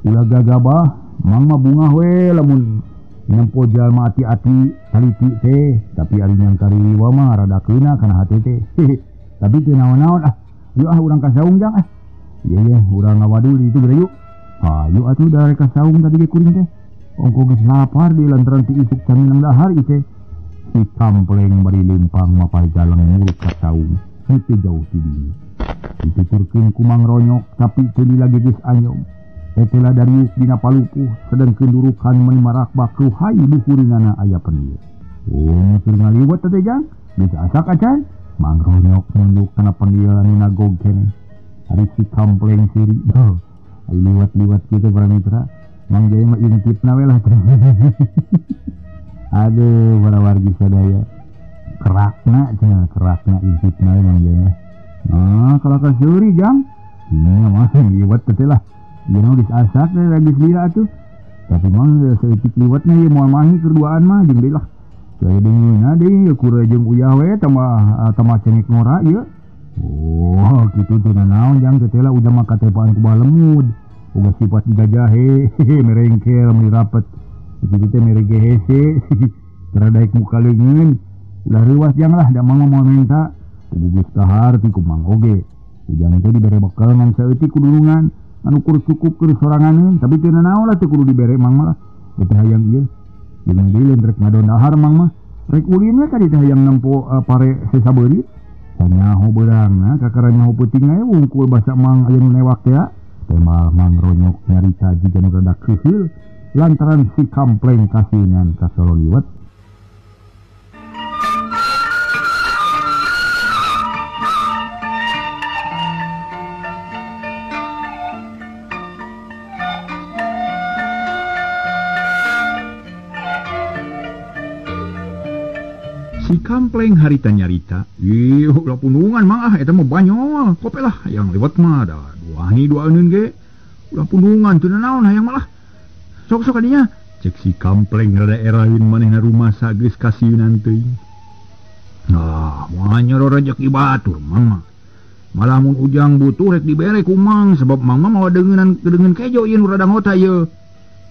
Ulah gagabah, Mang mah bungah we lamun nempo jalma ati-ati taliti teh, tapi ari nyangka ririwa mah rada keuna kana hate teh. Tapi teu naon-naon ah. Yuk ah urang ka saung jang ah. Ieu ye urang ngawadul di ditu geura yuk. Hayu atuh da rek ka saung tadi ge kuring teh. Ongko geus lapar di lantaran ti isuk can minang dahar ieu teh. Si Kampleng bari lempang mapay galeng muruk ka saung. Henteu jauh ti dieu. Dituturkeun ku Mang Ronyok tapi teu lagi geus anyong. Tetela dariuk dina palupuh sedengkeun durukan meuni marakbak ruhai buhurinana aya pendieu. Oh, keur ngaliwet teh jang, geus asak acan. Mang Ronyok nunduk kana pendieu anu nagog keneh. Ari si Kampleng siri. Oh, ari liwat-liwat kitu para mitra. Mang Jaya mah intipna we lah. Aduh, para wargi sadaya. Kerakna cenah, kerakna intipna we Mang Jaya. Nah, kalau ka seuri jang. Nya mah liwat teh lah. Ieu mah geus asak teh geus lila atuh. Tapi mah saeutik liwatna ieu moal mahi keur duaan mah jeung deui lah. Saya dengeuna deui kure jeung uyah we tambah tambah cengek ngora ieu. Oh, kitu teh nanaon jang teh lah udah mah katepaan ku Balemud. Boga sifat jahe, merengkel, meni rapet. Kitu teh mere gehese. Teradaek muka leungeun. Ulah reuwas jang lah da mah moal minta. Kugu geus dahar ti ku Mang oge. Ujang teh dibere bekal ngan saeutik ku dulungan. Anu kur cukup keur soranganeun, tapi teu nanaon lah teu kudu dibere Mang mah lah. Teu hayang ieu. Jeung deui lain rek ngadon dahar Mang mah. Rek ulin we ka dieu teh hayang nempo pare sesabeurit. Sanyaho beurangna kakara nyaho peuting we wungkul basa Mang aya nu newak teh. Temal Mang Ronyok nyarita jiga nu rada keuheul lantaran si Kampleng kasinan ka solo liwet. Si Kampleng harita nyarita, ih ulah pundungan mah ah eta mah banyol, kope lah hayang lewat mah da dua hi dua eunkeun ge. Ulah pundungan teu nanaon hayang mah lah. Sok-sok kadinya. Cek si Kampleng rada eraeun manehna rumasa geus kasieunan teuing. Nah, moal nyoro rejeki batur mah. Malah mun ujang butuh rek dibere ku Mang sebab Mang mah mawa deungeun kedeungeun kejo ieu nu rada ngota ieu.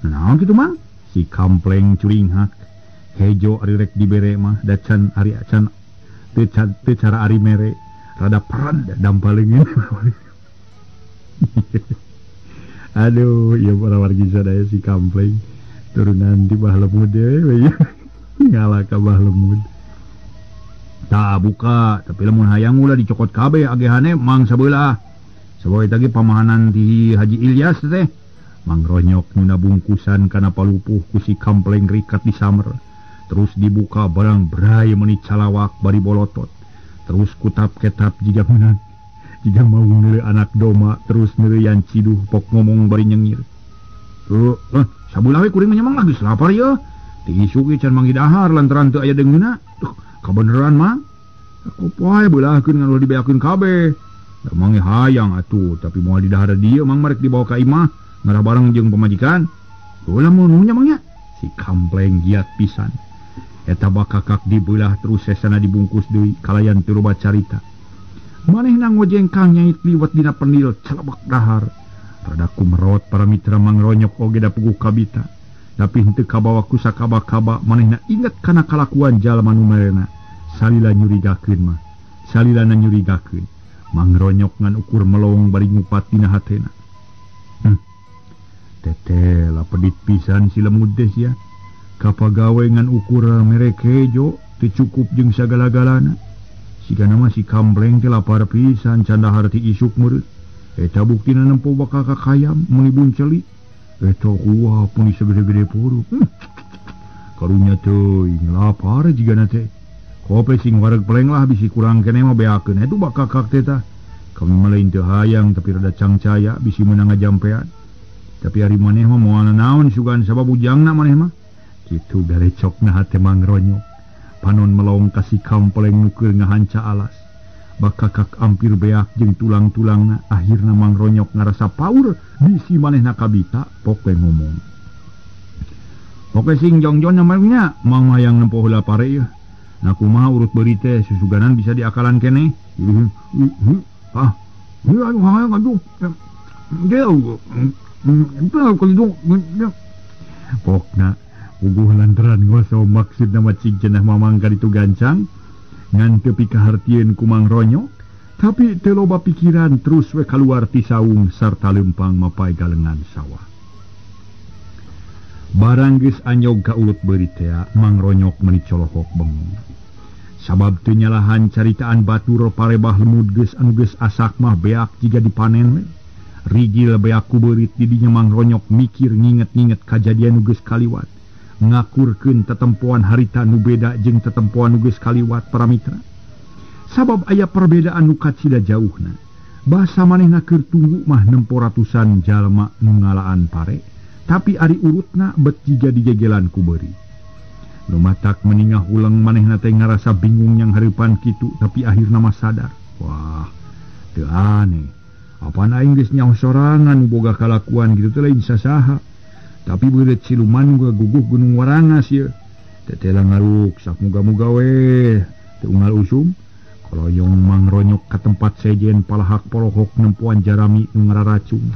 Naon kitu Mang? Si kampleng curinghak. Hejo ari rek dibere mah da can ari acan teu cara ari mere rada pered dampaleungeun. Aduh, ieu para wargi sadaya si kampleng turunan di Bah Lemud we. Ngalah ka Bah Lemud. Tah buka, tapi lamun hayang ulah dicokot kabeh agehane Mang sabelah. Sabae tadi pamahanan ti Haji Ilyas teh. Mang Ronyok nuna bungkusan kana palupuh ku si kampleng rikat di samer. Terus dibuka barang bray meuni calawak bari bolotot. Terus kutap-ketap jiga meunang. Jiga mau neuleuh anak doma terus neuleuyan ciduh pok ngomong bari nyengir. Tuh, sabelah we kuring mah nyamang lagi lapar yeuh. Ti isuk ge can manggih dahar lantaran teu aya deungeunna. Duh, kabeneran Mang. Aku poe beulahkeun ngan ulah dibeakeun kabeh. Da Mang ge hayang atuh, tapi moal didahar dieu Mang marek dibawa ka imah ngarah bareng jeung pamajikan. Ulah mun nya Mang nya. Si kampleng giat pisan. Eta bakakak dibelah terus sesana dibungkus deui kalayan teu loba carita. Manehna ngojengkang nyait liwat dina penil celebek dahar. Rada kumerot para mitra Mang Ronyok oge da puguh kabita. Tapi henteu kabawa ku sakaba-kaba manehna inget kana kalakuan jalma nu merena. Salila nyurigakeun mah. Salilana nyurigakeun. Mang Ronyok ngan ukur melong bari ngupat dina hatena. Teteh lah pedit pisan si Lemud teh sia. Kapagawe ngan ukur mere kejo teu cukup jeung sagala-galana. Sigana mah si kampleng teh lapar pisan can dahar ti isuk meureun. Eta buktina nempo bakal ka kayam meuni buncelik. Eta kuah pun segede-gede puru. Karunya teuing lapar jigana teh. Kope sing wareg pleng lah bisi kurang keneh mah beakeun. Eta bakakak teh tah. Kami mah lain teu hayang tapi rada cangcaya bisi meunang ngajampean. Tapi ari maneh mah moal naon sugan sabab ujangna maneh mah. Kitu garecokna hate Mang Ronyok. Panon melong ka si kampleng nu keur ngahanca alas. Bakakak ampir beak jeung tulang-tulangna. Akhirna Mang Ronyok ngarasa paur bisi manehna kabita pok we ngomong. Poke sing jongjon namanya Mang hayang nempo heula pare ieu. Nah kumaha urut beuri teh susuganan bisa diakalan keneh. Ah, ieu anu hayang aduh. Pokna puguh lantaran ngoso maksudna mah cing cenah mamang ka ditu gancang ngan teu pikahartieun ku Mang Ronyok tapi teu loba pikiran terus we kaluar ti saung sarta leumpang mapay galengan sawah. Barang geus anyog ka ulut beurit teh Mang Ronyok meuni colohok bengong. Sabab teu nyalahan caritaan batur parebah Lemud geus anu geus asak mah beak jiga dipanen we. Rigil beak ku beurit di dinya Mang Ronyok mikir nginget-nginget kajadian nu geus kaliwat. Ngakurkeun tetempoan harita nu beda jeung tetempoan nu geus kaliwat para mitra. Sabab aya perbedaan nu kacida jauhna. Basa manehna keur tunggu mah nempo ratusan jalma nu ngalaan pare, tapi ari urutna bet jiga digegelan ku beuri. Nu matak meningah ulang manehna teh ngarasa bingung yang hareupan kitu, tapi akhirna mah sadar. Wah, teu aneh. Apaan aing geus nyaho sorangan boga kalakuan kitu teh lain sasaha. Tapi beureut siluman gua guguh gunung warangas ieu. Teteh ngaruksak muga-muga we teu unggal usum. Koloyong Mang Ronyok ka tempat sejen palahak polohok nempoan jarami nu ngararacung.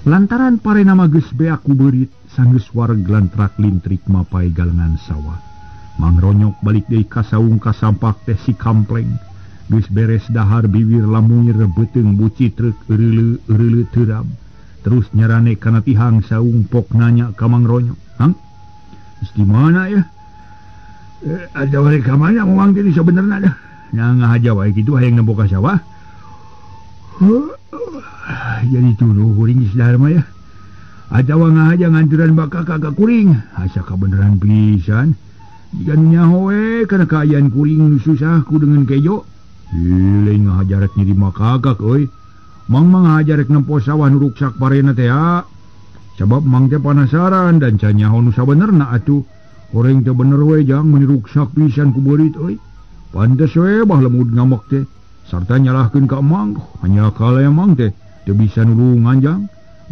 Lantaran parena mah geus beak ku beurit sanggeus wareg lantrak lintrik mapay galengan sawah. Mang Ronyok balik deui ka saung ka sampak teh si kampleng. Geus beres dahar bibir lamungir beuteung bucitreuk eureuleu-eureuleu teurab. Terus nyarane kana tihang saung pok nanya ka Mang Ronyok. Hang? Geus di mana ya? Ada wae ka mana mamang teh sabenerna dah. Nya ngahaja wae kitu hayang nempo ka sawah. Jadi tuluh kuring geus dahar mah ya. Atawa ngahaja nganturan bakakak ka kuring. Asa kabeneran pisan. Jika nu nyaho we kana kaayaan kuring nu susah ku dengan kejo. Lain ngahaja rek nyeri makakak euy. Mang mah ngahaja rek nempo sawah nu ruksak parena teh ha. Sabab mang teh panasaran dan can nyaho nu sabenerna atuh. Horeng teh bener we jang meuni ruksak pisan ku beurit euy. Pantes we bah Lemud ngamok teh. Sarta nyalahkeun ka emang, hanya kala emang teh teu bisa nulungan jang.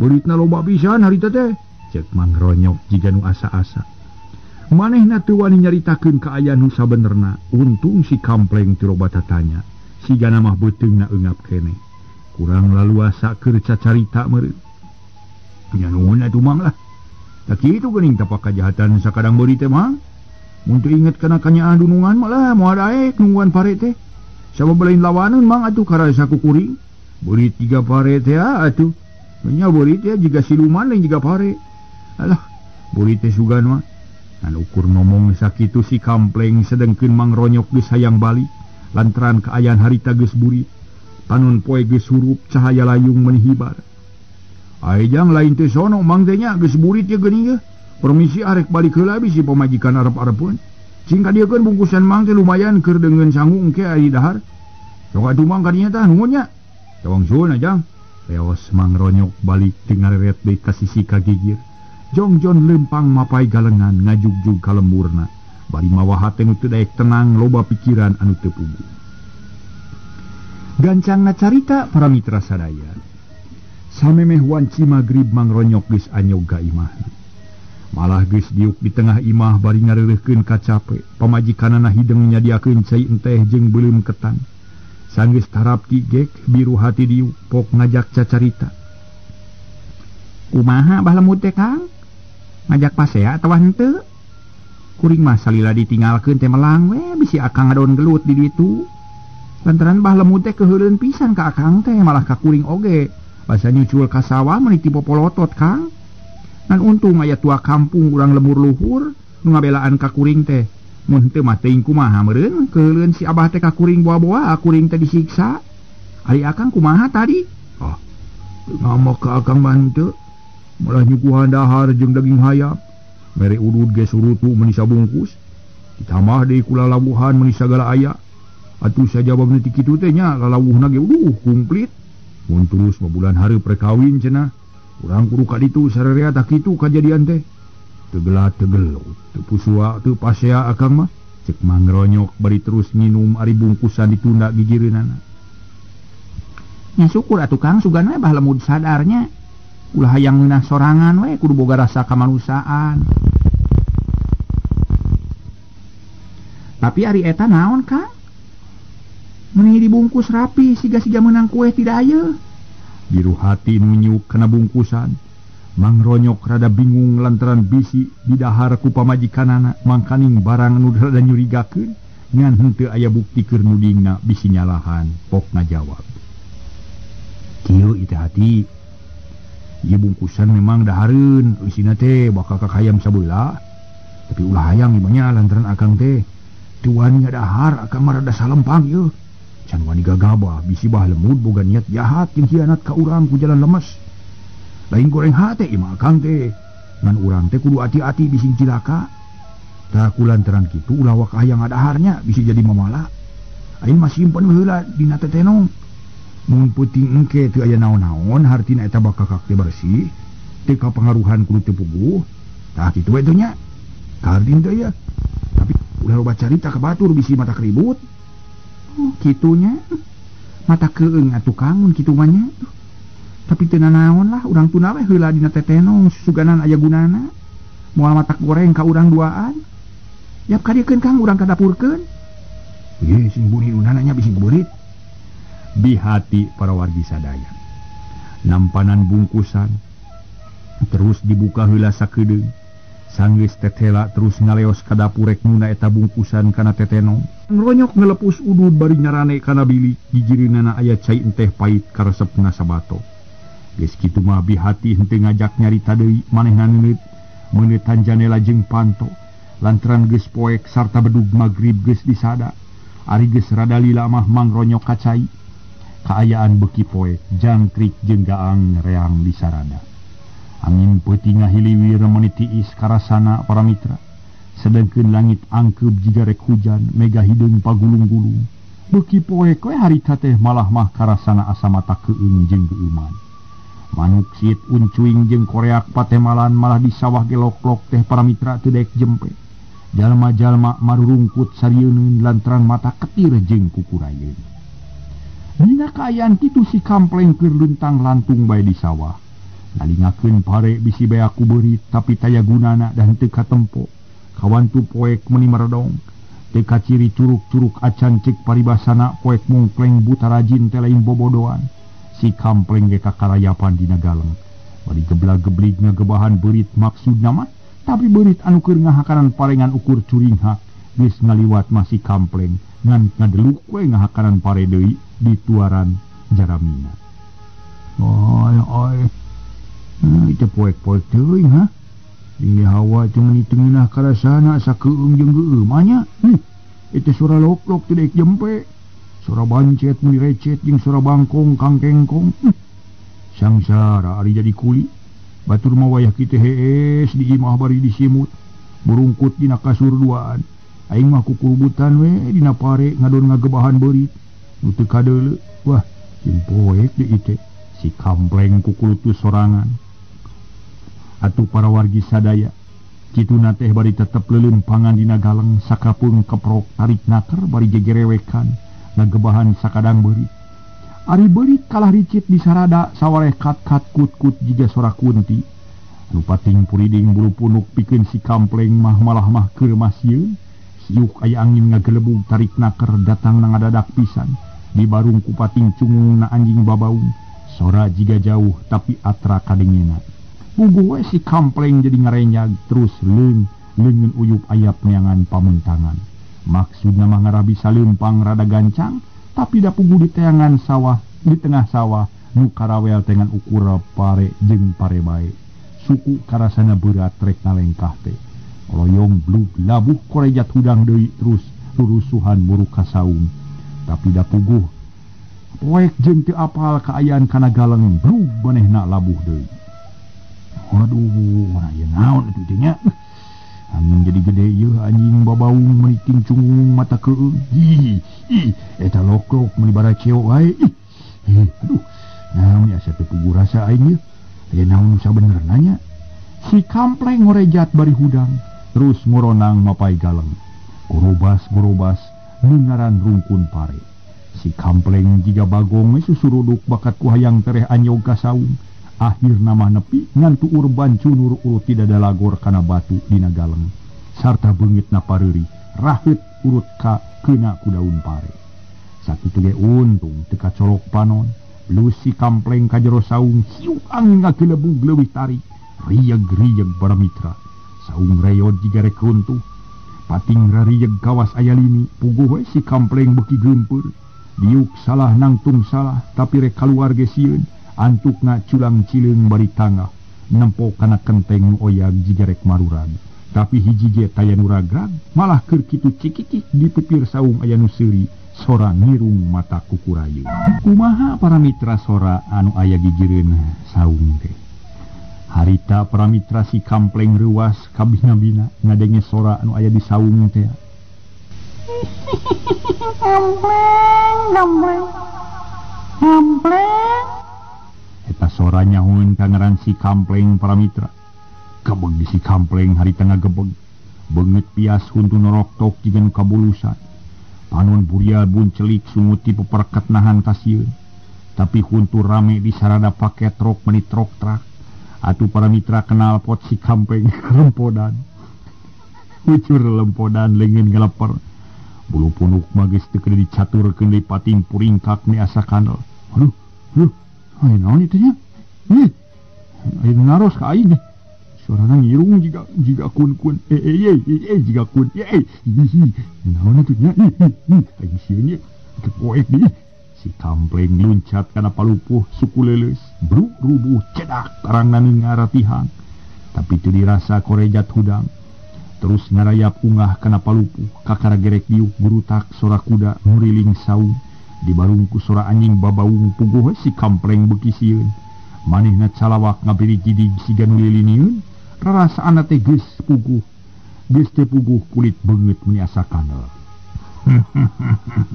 Beuritna loba pisan harita teh. Cek Mang Ronyok jiga nu asa-asa. Manehna teu wani nyaritakeun kaayaan nu sabenerna. Untung si kampleng teu loba tatanya. Sigana mah beuteungna eungap keneh. Kurang laluasa keur cacarita meureun. Nya nuhun atuh Mang lah. Tak kitu geuning tapak kajahatan sakadang beuri teh Mang. Mun teu inget kana kanyaah dunungan mah lah moal daek nungguan pare teh. Sabab lain lawaneun Mang atuh karasa ku kuring. Beurit jiga pare teh atuh. Nya beurit teh jiga siluman lain jiga pare. Alah, beurit teh sugan mah. Ngan ukur ngomong sakitu si Kampleng sedengkeun Mang Ronyok geus hayang balik lantaran kaayaan harita geus burit. Panon poe geus hurup cahaya layung menihibar. Aijang lain teh sono Mang teh nya geus burit ye geuning ye. Permisi arek balik heula bisi pamajikan arep-arepeun. Cing kadiekeun bungkusan Mang teh lumayan keur deungeun sangu engke ari dahar. Sok atuh Mang kadinya tah nuhun nya. Tawangsul ajang. Leos Mang Ronyok balik teu ngareret deui ka sisi kagigir. Jongjon lempang mapai galengan ngajugjug ka lemburna. Bari mawa hate nu teu daek tenang loba pikiran anu teu puguh. Gancangna carita para mitra sadaya. Samemeh wanci magrib Mang Ronyok geus anyog ka imahna. Malah geus diuk di tengah imah bari ngareureuhkeun kacape. Pamajikanana hideung nyadiakeun cai enteh jeung beuleum ketan. Sanggeus tarapti gek biru hati diuk pok ngajak cacarita. Kumaha bah lemut teh Kang? Ngajak pasea atawa henteu? Kuring mah salila ditinggalkeun teh melang we bisi akang ngadon gelut di ditu. Lantaran bah lemut teh keuheuleun pisan ka akang teh malah ka kuring oge. Basa nyucul ka sawah meuni ti popolotot Kang. Ngan untung aya tua kampung urang lembur luhur nu ngabelaan ka kuring teh. Mun henteu mah teuing kumaha meureun keuheuleun si abah teh ka kuring boa-boa kuring teh disiksa. Ari akang kumaha tadi? Ah, teu ngamak ka akang mah henteu. Malah nyuguhan dahar jeung daging hayam. Mere udud ge surutu meuni sabungkus. Ditambah deui ku lalawuhan meuni sagala aya. Atuh sajababna ti kitu teh nya lalawuhna ge uduh komplit. Mun terus mah bulan hareup rek kawin cenah. Urang kudu ka ditu sararea tah kitu kajadian teh. Teu gelat teu gelut, teu pusua teu pasea akang mah. Cek Mang Ronyok bari terus minum ari bungkusan ditunda gigireunana. Nya syukur atuh Kang sugan we bah lemud sadarnya. Ulah hayang ngeunah sorangan we kudu boga rasa kamanusiaan. Tapi ari eta naon Kang? Meuni dibungkus rapi siga-siga meunang kue tidak aya. Biru hati nunyuk kana bungkusan. Mang Ronyok rada bingung lantaran bisi didahar ku pamajikanana mangkaning barang nu rada nyurigakeun ngan henteu aya bukti keur nudingna bisi nyalahan pok ngajawab. Kieu ieu teh hati. Ieu bungkusan memang dahareun eusina teh bakal ka hayam sabeula. Tapi ulah hayang ieu nya lantaran akang teh teu wani ngadahar akang mah rada salempang ieu. Can wani gagabah bisi bah lemud boga niat jahat jeung hianat ka urang ku jalan lemes. Lain goreng hate ieu mah akang teh. Ngan urang teh kudu ati-ati bisi cilaka. Tah ku lantaran kitu ulah wak hayang ngadaharnya bisi jadi mamala. Aing mah simpen heula dina tetenong. Mun peuting engke teu aya naon-naon hartina eta bakakak teh bersih, teu kapangaruhan kudu teu puguh. Tah kitu we teh nya. Kardin teh ya. Tapi ulah loba carita ka batur bisi mata keribut. Oh, kitunya. Mata keung atuh Kang mun kitu mah nya. Tapi teu nanaon lah urang tuna we heula dina tetenong susuganan aya gunana. Moal matak goreng ka urang duaan. Yap kadiekeun Kang urang ka dapurkeun. Ye sing buni unana nya bisi beurit. Bihati para wargi sadaya. Nampanan bungkusan terus dibuka heula sakedeung. Sanggeus tetela terus ngaleos ka dapur rek nuna eta bungkusan kana tetenong. Ngronyok ngelepus udud bari nyarane kana bilik gigireunana aya cai enteh pait karesepna sabato. Geus kitu mah bihati henteu ngajak nyarita deui manehna neuneut meuneutan janela jeung panto lantaran geus poek sarta bedug magrib geus disada. Ari geus rada lila mah Mang Ronyok kacai. Kaayaan beuki poek jangkrik jeung gaang reang disarada. Angin peuting ngahiliwir meuni tiis karasana para mitra. Sedengkeun langit angkeub jiga rek hujan mega hideung pagulung-gulung. Beuki poek we harita teh malah mah karasana asa mata keung jeung geueuman. Manuk siit uncuing jeung koreak patemalan malah di sawah geloklok teh para mitra teu daek jempe. Jalma-jalma marurungkut sarieuneun lantaran mata ketir jeung kukurayeun. Dina kaayaan kitu si Kampleng keur luntang lantung bae di sawah. Ngalingakeun pare bisi bea ku beurit tapi taya gunana dan teu katempo. Kawantu poek meuni meredong. Teu kaciri curug-curug acan cek paribasana poek mungkleng buta rajin teh lain bobodoan. Si kampleng ge kakarayapan dina galeng. Bari geblag-geblig ngagebahan beurit maksudna mah, tapi beurit anu keur ngahakanan parengan ukur curinghak geus ngaliwat mah si kampleng ngan ngadeluk we ngahakanan pare deui di tuaran jaramina. Oi oi. Itu poek-poek teuing ha. Dingin hawa teh meuni teu ngeunah karasana sakeung jeung geueum nya. Itu suara lok-lok teu daek jempe. Suara bancet meuni recet jeung suara bangkong kangkengkong. Sangsara ari jadi kuli. Batur mah wayah kitu hees di imah bari disimut. Burungkut dina kasur duaan. Aing mah kukurubutan we dina pare ngadon ngagebahan beurit. Nu teu kadeuleu. Wah, jeung poek deui teh. Si kampleng kukulutus sorangan. Atuh para wargi sadaya, kituna teh bari tetep leuleumpangan dina galeng sakapeung keprok tarik naker bari gegerewekan ngagebahan sakadang beurit. Ari beurit kalah ricit di sarada sawareh kat-kat kut-kut jiga sora kunti. Anu pating puriding bulu punuk pikeun si kampleng mah malah mah keur masieun. Siuk aya angin ngagelebug tarik naker datang na ngadadak pisan. Di barung ku pating cungung na anjing babaung. Sora jiga jauh tapi atra kadengena. Puguh we si kampleng jadi ngarenyag terus leungeun uyup ayap neangan pamentangan. Maksudna mah ngarah bisa leumpang rada gancang, tapi da puguh di teangan sawah, di tengah sawah nu karawel tengan ukura pare jeung pare bae. Suku karasana berat rek nalengkah teh. Koloyong blug labuh korejat hudang deui terus rurusuhan muruk ka saung. Tapi da puguh poek jeung teu apal kaayaan kana galeng blug manehna labuh deui. Waduh, aya naon atuh teh nya? Angin jadi gede ieu anjing babaung meuni ting cungung mata keueung. Ih, ih, eta loklok meuni baraceo wae. Ih, aduh, naon asa teu puguh rasa aing ieu? Aya naon nu sabenerna nya? Si kampleng ngorejat bari hudang, terus ngoronang mapai galeng. Gorobas-gorobas nungaran rungkun pare. Si kampleng jiga bagong we susuruduk bakat ku hayang tereh anyog ka saung. Akhirna mah nepi ngan tuur bancunur urut tidak dalagor kana batu dina galeng. Sarta beungitna pareuri raheut urut ka keuna ku daun pare. Sakitu ge untung teu kacolok panon. Lu si kampleng ka jero saung siuk angin ngagelebug leuwih tarik. Riyeg-riyeg para mitra. Saung reyod jiga rek runtuh. Pating rariyeg kawas aya lini puguh we si kampleng beuki geumpeur. Diuk salah nangtung salah tapi rek kaluar ge sieun. Antukna culang cileung bari tangah nempo kana kenteng nu oyag jiga rek marurag. Tapi hiji ge taya nu ragrag malah keur kitu cikikik di pipir saung aya nu seuri sora ngirung mata kukurayeun. Kumaha para mitra sora anu aya gigireun saung teh? Harita para mitra si kampleng reuas kabina-bina ngadenge sora anu aya di saung teh. Kampleng, kampleng, kampleng. Eta sora nyahueun ka ngaran si kampleng para mitra. Gebeg di si kampleng harita ngagebeg. Beungeut pias huntu noroktok jiga nu kabulusan. Panon burial buncelik sungut ti peperket nahan kasieun. Tapi huntu rame di sarada pake trok meuni trok trak. Atuh para mitra kenal pot si kampleng lempodan. Ucur lempodan leungeun ngaleper. Bulu punuk mah geus teu keun dicaturkeun deui pating puringkak ni asa kanel. Aduh, aduh. Aya naon ieu teh nya? Ih. Aya naros ka aing. Suarana ngirung jiga kun-kun. Jiga kun. Naon atuh nya? Aing sieun ieu. Teu poek deui. Si kampleng luncat kana palupuh suku leuleus. Bruk rubuh cedak tarangna ngaratihan. Tapi teu dirasa korejat hudang. Terus ngarayap ungah kana palupuh kakara gerek diuk gurutak sora kuda nguriling saung. Di barungku sora anjing babaung puguh si kampleng beuki sieun. Manehna calawak ngabiri jidig siga nu liliniun. Rarasaanna teh geus puguh. Geus teh puguh kulit beungeut meuni asa kanel.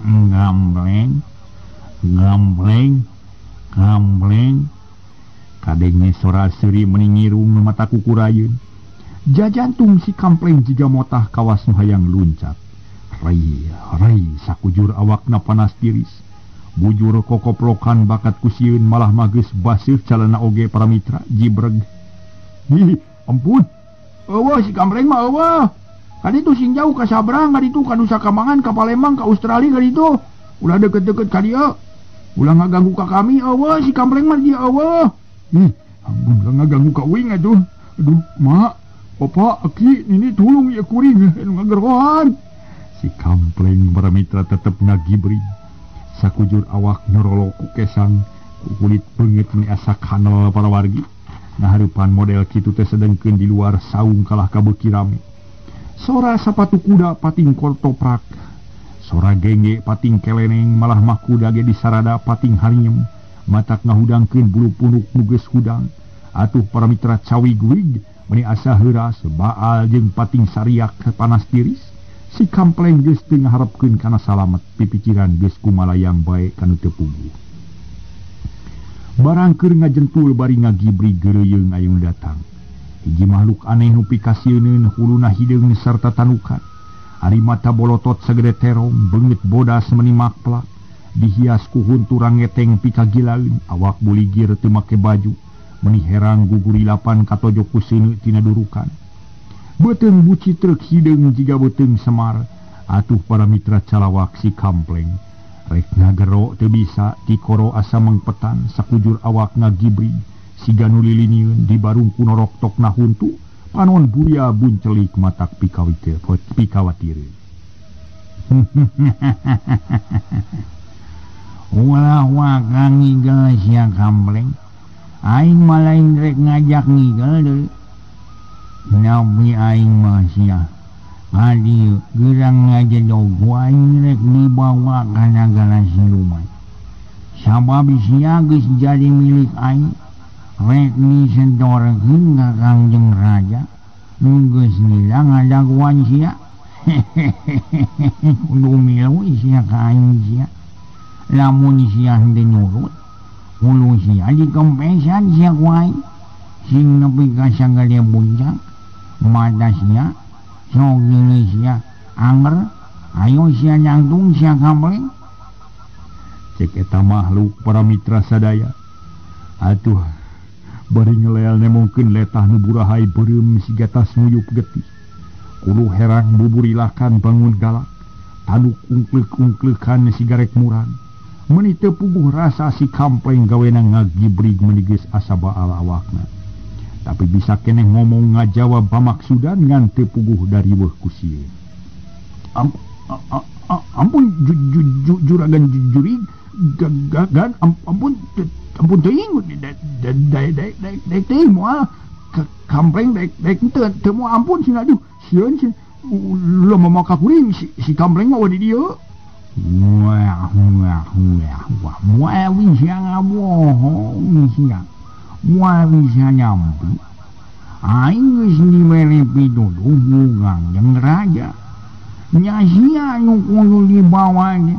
Ngambleng, ngambleng, ngambleng. Kadenge sora seuri meuni ngirung nu mata kukurayeun. Jajantung si kampleng jiga motah kawas nu hayang luncat. Rai, rai, sakujur awakna panas tiris. Bujur kokoplokan bakat ku sieun malah mah geus baseuh calana oge para mitra jibreg. Ih, ampun. Eueuh si kampleng mah eueuh. Ka ditu sing jauh ka Sabrang, ka ditu ka Nusa Kambangan, ka Palembang, ka Australia ka ditu. Ulah deket-deket ka dieu. Ulah ngaganggu ka kami eueuh si kampleng mah dia eueuh. Ih, ampun ulah ngaganggu ka uing atuh. Aduh, mak, bapak, aki, nini tulung ieu kuring anu ngagerohan. Si kampleng para mitra tetep ngagibri. Sakujur awak nyorolok ku kesang, ku kulit beungeut meni asa kanel para wargi. Ngahareupan model kitu teh sedengkeun di luar saung kalah kabeuki rame. Sora sapatu kuda pating kortoprak. Sora gengge pating keleneng malah mah kuda ge disarada pating harinyem. Matak ngahudangkeun bulu punuk nu geus hudang. Atuh para mitra cawig-wig meni asa heuras baal jeung pating sariak panas tiris. Si kampleng geus teu ngaharepkeun kana salamet pipikiran geus kumalayang bae kanu teu puguh. Barang keur ngajentul bari ngagibri geureuyeung ayung datang. Hiji makhluk aneh nu pikasieuneun huluna hideung sarta tanukan. Ari mata bolotot sagede terong, beungeut bodas meni makplak, dihias ku huntu rangeteng pikagilaeun, awak buligir teu make baju, meni herang gugurilapan katojo ku seuneu tina durukan. Beuteung buci treuk hideung jiga beuteung Semar, atuh para mitra calawak si kampleng. Rek ngagero teu bisa, tikoro asa mengpetan, sakujur awak ngagibri, siga nu lilinieun dibarung ku noroktok na huntu. Panon buya buncelik matak pikawatireun. Ulah waka ngigel sia kampleng. Aing mah lain rek ngajak ngigel deui. Nabi aing mah sia. Adi gerang ngajedog ku aing rek dibawa ka nagara siluman. Sabab sia geus jadi milik aing. Rek disedorkeun ka Kangjeng Raja nu geus lila ngadaguan sia. Kudu milu sia ka aing sia. Lamun sia henteu nurut, hulu sia dikempesan sia ku aing. Sing nepi ka sagede buncang mata sia, sok deuleu sia anger, ayo sia nyangtung sia kampleng. Cek eta makhluk para mitra sadaya. Atuh bari ngelel nemongkeun letah nu burahai beureum siga tas nguyup getih. Kulu herang buburilakan bangun galak, tanduk ungkleuk-ungkleukan sigarek murang. Meuni teu puguh rasa si kampleng gawena ngagibrig meuni geus asa baal awakna. Tapi bisa keneh ngomong ngajawab pamaksudan ngan teu puguh dariweuh ku sieun. Ampun juragan jurig gagan ampun ampun teuing daek teuing moal kampleng daek teu teu moal ampun cenah aduh sieun ulah mama ka kuring si kampleng mah di dieu. Wah wah wah wah moal bisa ngabohong sia. Moal bisa nyampi. Aing geus dibere pituduh ku Kangjeng Raja. Nya sia nu kudu dibawa ge.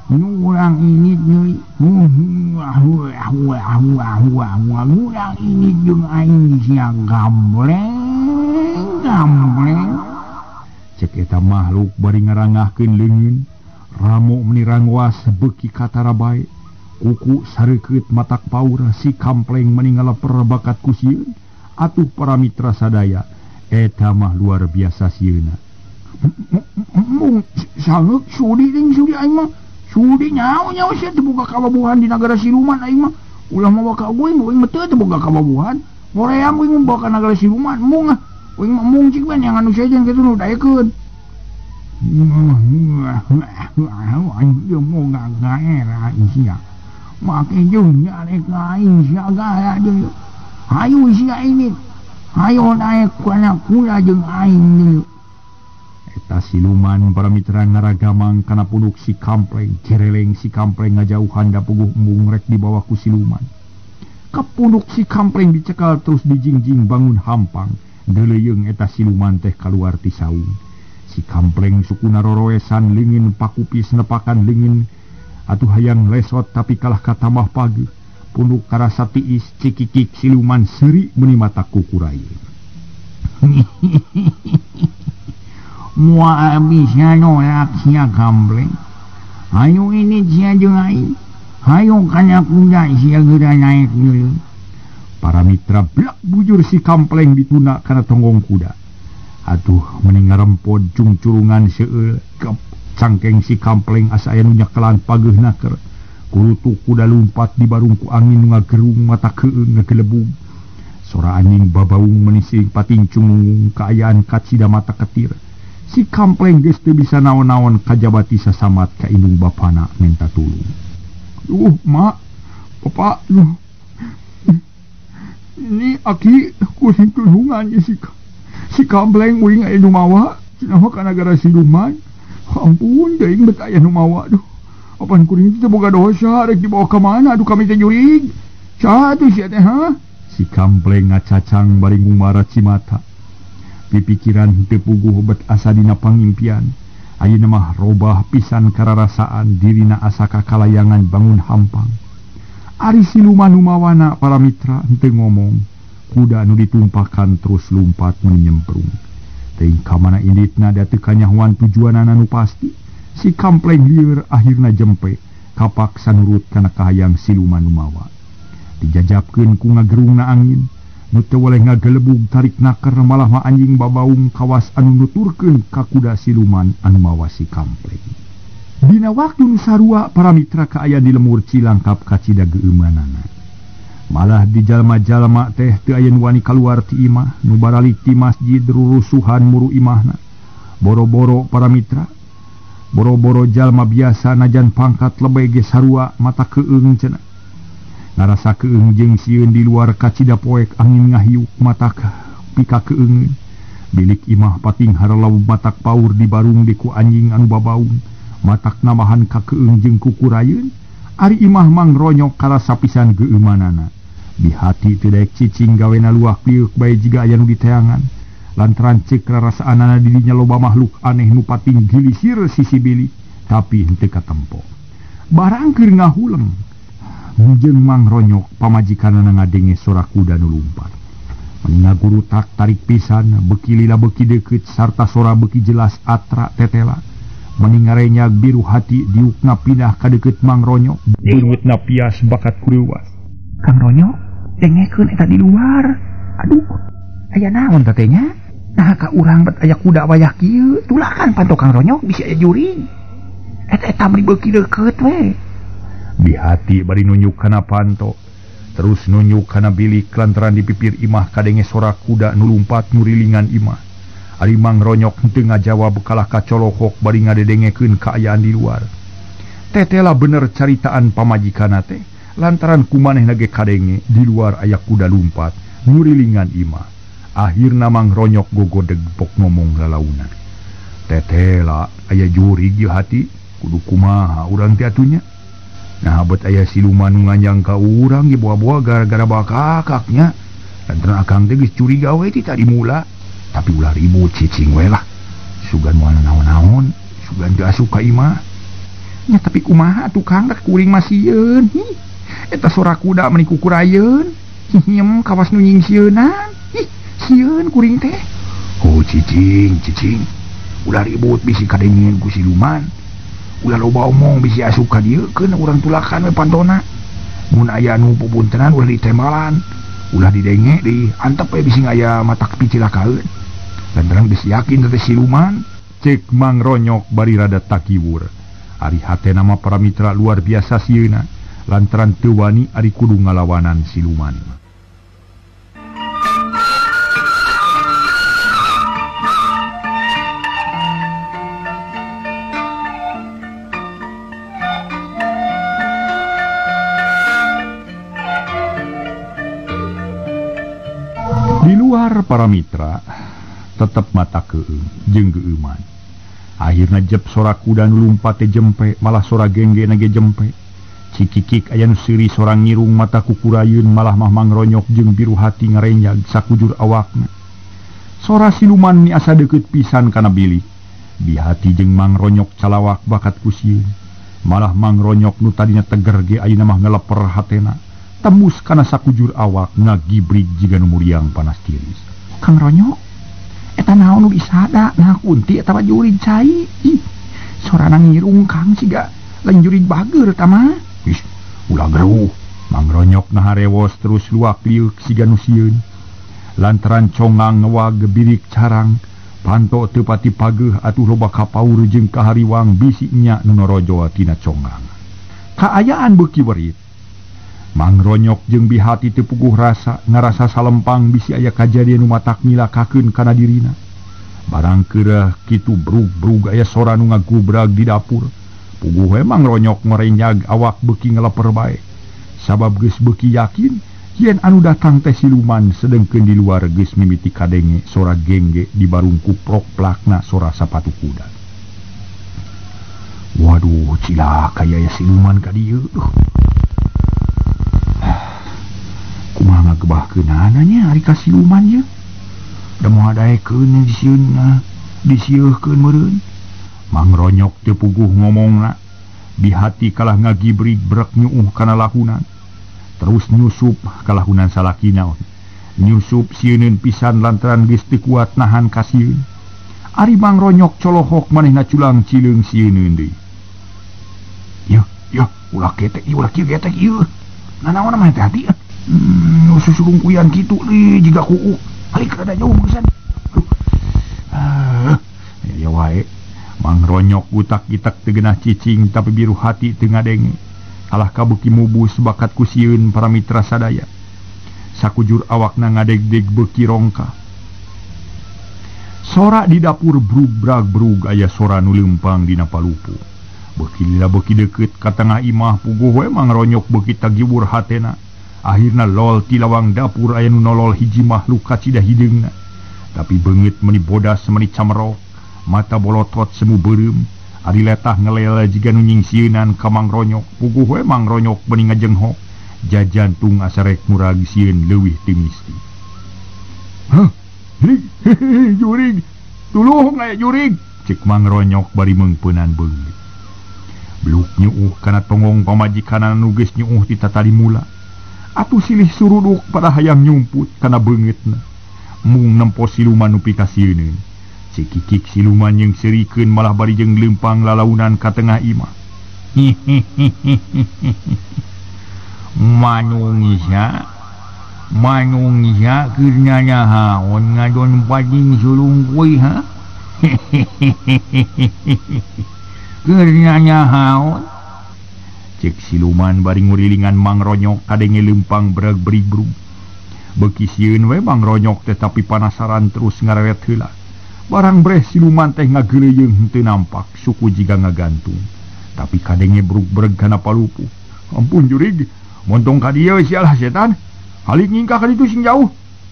Nu urang ini deui. Wah wah wah wah wah wah urang ini jeung aing sia gambleng gambleng. Cek eta makhluk bari ngarangahkeun leungeun. Ramo meni rangwas beuki katara bae. Kuku sareukeut matak paur si kampleng meni ngaleper bakat ku sieun. Atuh para mitra sadaya eta mah luar biasa sieuna. Mung sangeuk sudi deung sudi aing mah. Sudi nyaho-nyaho sia teu boga kawabuhan di nagara siluman aing mah. Ulah mawa ka uing, uing mah teu boga kawabuhan. Ngoream uing mah bawa ka nagara siluman. Mung ah, uing mah mung cik ben yang anu sejen kitu nu daekeun. Aing moga gaera sia. Make jeung nyarek aing sia gaya deui. Hayu sia ini. Hayu naek kana kula jeung aing deui. Eta siluman para mitra ngaragamang kana punuk si kampleng, cereleng si kampleng ngajauhan da puguh embung rek dibawa ku siluman. Kapunuk si kampleng dicekal terus dijingjing bangun hampang, geuleuyeung eta siluman teh kaluar ti saung. Si kampleng sukuna roroesan leungeun pakupis nepakan leungeun atuh hayang lesot tapi kalah katamah pageuh. Punuk karasa tiis cikikik siluman seuri meuni mata kukurai. Moal bisa nolak sia kampleng. Hayu ini sia jeung aing. Hayu kana kuda sia geura naek deui. Para mitra blak bujur si kampleng dituna kana tonggong kuda. Aduh meni ngarempod cungcurungan seueul kep cangkeng si kampleng asa aya nu nyekelan pageuna keur kurutuk kuda lumpat di barungku angin nu ngagerung mata keung ngagelebug. Sora anjing babaung menising pating cungung kaayaan kacida mata ketir. Si kampleng geus teu bisa naon-naon kajabati sasamat ka indung bapana minta tulung. Duh, mak, bapak, duh. Ini aki kuring tulungan si kampleng uing aya nu mawa, cenah mah kana gara siluman. Ampun, teuing bet aya nu mawa duh. Apan kuring teh boga dosa rek dibawa ka mana aduh kami teh jurig. Saha tuh sia teh ha? Si kampleng ngacacang bari ngumarat cimata. Pipikiran teu puguh bet asa dina pangimpian. Ayeuna mah robah pisan kararasaan dirina asa kakalayangan bangun hampang. Ari siluman nu mawana para mitra henteu ngomong. Kuda nu ditumpakan terus lumpat menyemprung. Teuing ka mana inditna da teu kanyahoan tujuanana nu pasti. Si kampleng lieur akhirna jempe kapaksa nurut kana kahayang siluman nu mawa. Dijajabkeun ku ngagerungna angin nu teu weleh ngagelebug tarik naker malah mah anjing babaung kawas anu nuturkeun ka kuda siluman anu mawa si kampleng. Dina waktu nu sarua para mitra kaayaan di lemur Cilangkap kacida geumanana. Malah di jalma-jalma teh teu aya nu wani kaluar ti imah nu baralik ti masjid rurusuhan muru imahna. Boro-boro para mitra, boro-boro jalma biasa najan pangkat lebay ge sarua mata keung cenah. Ngarasa keung jeung sieun di luar kacida poek angin ngahiuk matak pika keungeun. Bilik imah pating haralaw matak paur di barung di ku anjing anu babaung. Matak nambahan kakeung jeung kukurayeun. Ari imah mangronyok karasa pisan geumanana. Di hati teu daek cicing gawena luak liuk bae jiga aya nu diteangan. Lantaran ceuk rarasaanana di dinya loba makhluk aneh nu pating gilisir sisi bilik tapi henteu katempo. Barang keur ngahuleng jeung mangronyok pamajikanana ngadenge sora kuda nu lumpat. Meni ngagurutak tarik pisan beuki lila beuki deukeut sarta sora beuki jelas atra tetela. Meni ngarenyag biru hati diukna pindah ka deukeut mangronyok beungeutna pias bakat kureuwas. Kang Ronyok dengekeun eta di luar. Aduh, aya naon teh nya? Nah ka urang bet aya kuda wayah kieu, tulakan panto Kang Ronyok bisi aya jurig. Eta eta meni beuki deukeut we. Di hati bari nunjuk kana panto, terus nunjuk kana bilik lantaran di pipir imah kadenge sora kuda nu lumpat ngurilingan imah. Ari mangronyok henteu ngajawab kalah kacolohok bari ngadedengekeun kaayaan di luar. Tetela bener caritaan pamajikanna teh, lantaran kumanehna ge kadenge di luar aya kuda lumpat ngurilingan imah. Akhirna mangronyok gogodeg pok ngomong lalaunan. Tetela aya jurig ieu hati, kudu kumaha urang teh atunya. Nah bet aya siluman nu nganjang ka urang ge boa-boa gara-gara bakakaknya. Lantaran akang teh geus curiga we ti tadi mula. Tapi ulah ribut cicing we lah. Sugan moal naon-naon, sugan teu asup ka imah. Nya tapi kumaha atuh Kang rek kuring mah sieun. Hi, eta sora kuda meni kukurayeun. Hihiem kawas nu nyingsieunan. Ih, sieun kuring teh. Oh cicing, cicing. Ulah ribut bisi kadengieun ku siluman. Ulah loba omong bisi asup ka dieu keun urang tulakan we pantona. Mun aya nu pupuntenan ulah ditembalan. Ulah didenge deui, antep we bisi aya matak picilakaeun. Lantaran geus yakin teh siluman. Cek mangronyok bari rada takiwur. Ari hatena mah para mitra luar biasa sieuna lantaran teu wani ari kudu ngalawanan siluman. Di luar para mitra tetep mata keung jeung geueuman. Akhirna jep sora kuda nu lumpat teh jempe, malah sora gengge na ge jempe. Cikikik aya nu seuri sora ngirung mata kukurayeun malah mah mangronyok jeung biru hati ngarenyag sakujur awakna. Sora siluman ni asa deukeut pisan kana bilik. Di hati jeung mangronyok calawak bakat ku sieun. Malah mangronyok nu tadina teger ge ayeuna mah ngeleper hatena. Tembus kana sakujur awak ngagibrig jiga nu muriang panas tiris. Kang Ronyok, eta naon nu disada? Nah kunti eta mah jurig cai. Ih, sorana ngirung Kang siga lain jurig bager eta mah. Ih, ulah geruh. Mangronyok naharewos terus luak liuk siga nu sieun. Lantaran congang ngewag birik carang, Panto teu pati pageuh atuh loba kapaur jeung kahariwang bisi nya nu norojol tina conggang. Kaayaan beuki werit. Mang Ronyok jeung Bihati teu puguh rasa ngarasa salempang bisi aya kajadian nu matak milakakeun kana dirina. Barang keureuh kitu brug-brug aya sora nu ngagubrag di dapur. Puguh we Mang Ronyok ngorenyag awak beuki ngeleper bae. Sabab geus beuki yakin yen anu datang teh siluman sedengkeun di luar geus mimiti kadenge sora gengge di barung kuprok plakna sora sapatu kuda. Waduh, cilaka ya siluman ka dieu. Duh. Kumaha ngagebahkeunana nya ari ka siluman ieu? Da moal daekeun disieunna, disieurkeun meureun. Mang Ronyok teu puguh ngomongna, Bihati kalah ngagibrig brek nyuuh kana lahunan. Terus nyusup kalahunan salakina, nyusup sieuneun pisan lantaran geus teu kuat nahan kasieun. Ari Mang Ronyok colohok manehna culang cileung sieuneun deui. Yeuh, yeuh, ulah ketek ieu, ulah kieu ketek ieu. Nanaon mah teh hati? Nu susurungkuyan kitu li jiga kuuk. Balik rada jauh pisan. Ah, ya wae. Mang Ronyok utak-itak teu geunah cicing tapi biru hati teu ngadenge. Alah kabuki mubus bakat ku sieun para mitra sadaya. Sakujur awakna ngadegdeg beuki rongka. Sora di dapur brug-brag-brug aya sora nu leumpang dina palupu. Beuki lila beuki deukeut ka tengah imah puguh we Mang Ronyok beuki tagiwur hatena. Akhirna lol ti lawang dapur aya nu nolol hiji makhluk kacida hideungna. Tapi beungeut meuni bodas meuni camerok, mata bolotot semu beureum. Ari letah ngelela jiga nu nyingsieunan ka Mang Ronyok, puguh we Mang Ronyok beuni ngajenghok. Jajantung asa rek murag sieun leuwih ti misti. Hah, jurig, tulung aya jurig, cek Mang Ronyok bari meungpeunan beungeut. Beluk nyuuh kana tonggong pamajikanana nu geus nyuuh ti tatadi mula. Atuh silih suruduk pada hayang nyumput kana beungeutna. Mung nempo siluman nu pikasieuneun. Cikikik siluman yang serikeun malah bari jeung leumpang lalaunan ka tengah imah. Manungsa, manungsa keur nyahaon ngadon pacing sulungkuy ha? Keur nyahaon. Cek siluman bari ngurilingan Mang Ronyok kadenge leumpang breg brigbrug. Beuki sieun we Mang Ronyok teh tapi panasaran terus ngareret heula. Barang breh siluman teh ngageuleuyeung henteu nampak suku jiga ngagantung. Tapi kadenge brug-breg kana palupu. Ampun jurig, montong ka dieu sialah setan. Halik nyingkah ka ditu sing jauh.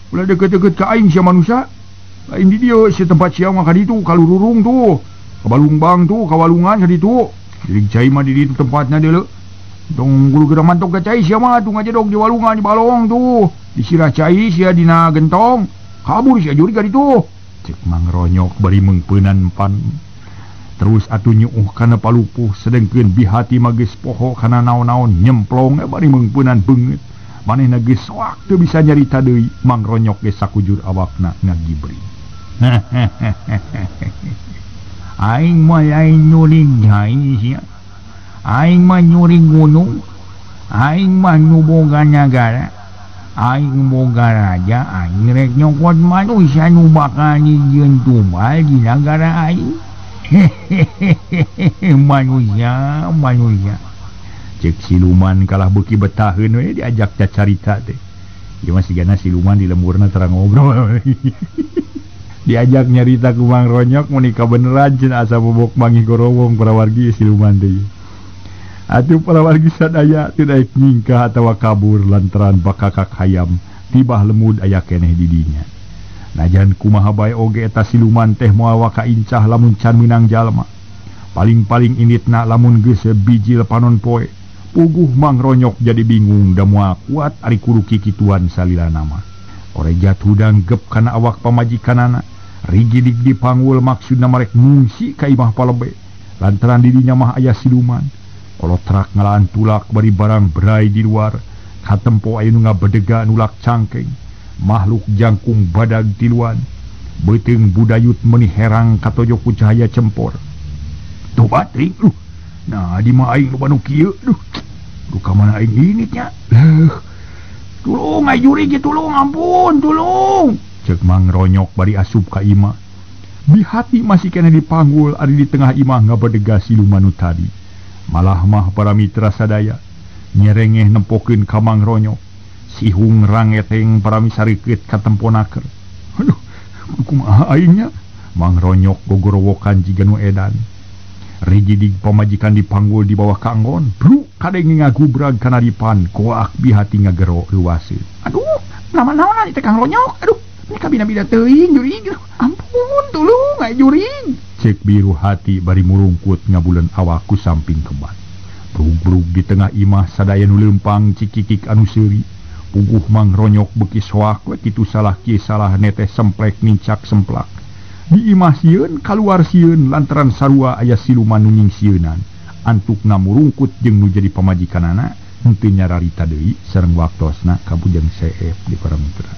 Ulah deukeut-deukeut ka aing sia manusia. Lain di dieu sia tempat sia mah ka ditu kalururung tuh. Ka Balungbang tuh, ka Walungan ka ditu. Jurig cai mah di ditu tempatna deuleu. Tong gulu gerang mantok ka cai sia mah tuh ngajedog di Walungan di Balong tuh. Disirah cai sia dina gentong. Kabur sia jurig ka ditu. Cek Mang Ronyok bari meungpeunan pan. Terus atuh nyuuh kana palupuh sedengkeun Bihati mah geus poho kana naon-naon nyemplong bari meungpeunan beungeut. Manehna geus soak teu bisa nyarita deui. Mang Ronyok geus sakujur awakna ngagibri. Aing mah lain nyuring cai sia. Aing mah nyuring gunung. Aing mah nu boga nagara. Aing boga raja, aing rek nyokot manusia nu bakal dijieun tumbal di nagara aing. Manusia, manusia. Cek siluman kalah beuki betaheun we diajak cacarita teh. Ieu mah sigana siluman di lemburna terang ngobrol. Diajak nyarita ku Mang Ronyok mun kabeneran cenah asa bobok manggih gorowong para wargi siluman teh. Atuh para wargi sadaya teu daek nyingkah atawa kabur lantaran bakakak hayam tibah lemud aya keneh di dinya. Najan kumaha bae oge eta siluman teh moal waka incah lamun can meunang jalma. Paling-paling inditna lamun geus bijil panon poe. Puguh Mang Ronyok jadi bingung da moal kuat ari kudu kikituan salila nama. Korejat hudang gep kana awak pamajikanana. Rigidig dipanggul maksudna marek ngungsi ka imah palebe. Lantaran di dinya mah aya siluman. Kolotrak ngalaan tulak bari barang berai di luar. Katempo aya nu ngabedega nulak cangkeng. Makhluk jangkung badag tiluan. Beuteung budayut meuni herang katojo ku cahaya cempor. Tuh batring duh. Nah di mah aing loba nu kieu duh. Duh ka mana aing ini nya? Tulung ai jurig tulung ampun tulung. Cek Mang Ronyok bari asup ka imah. Bihati masih kena dipanggul ari di tengah imah ngabadega siluman nu tadi. Malah mah para mitra sadaya nyerengeh nempokeun ka Mang Ronyok. Sihung rangeteng para misarikeut ka temponaker. Aduh, kumaha aingnya? Mang Ronyok gogorowokan jiga nu edan. Rigidig pamajikan dipanggul di bawah kanggon. Bruk kadenge ngagubrag kana dipan, koak Bihati ngagero reuwaseun. Aduh, nama-naon teh Kang Ronyok? Aduh, ini kabina-bina teuing jurig. Ampun, tulung ai jurig. Cek biru hati bari murungkut ngabuleun awak ku samping kebat. Brug-brug di tengah imah sadaya nu leumpang cikikik anu seuri. Puguh Mang Ronyok beuki soak we kitu salah kieu salah neteh semplek nincak semplak. Di imah sieun kaluar sieun lantaran sarua aya siluman nu nyingsieunan. Antukna murungkut jeung nu jadi pamajikanana henteu nyararita deui sareng waktosna ka Bujang Seep di para mitra.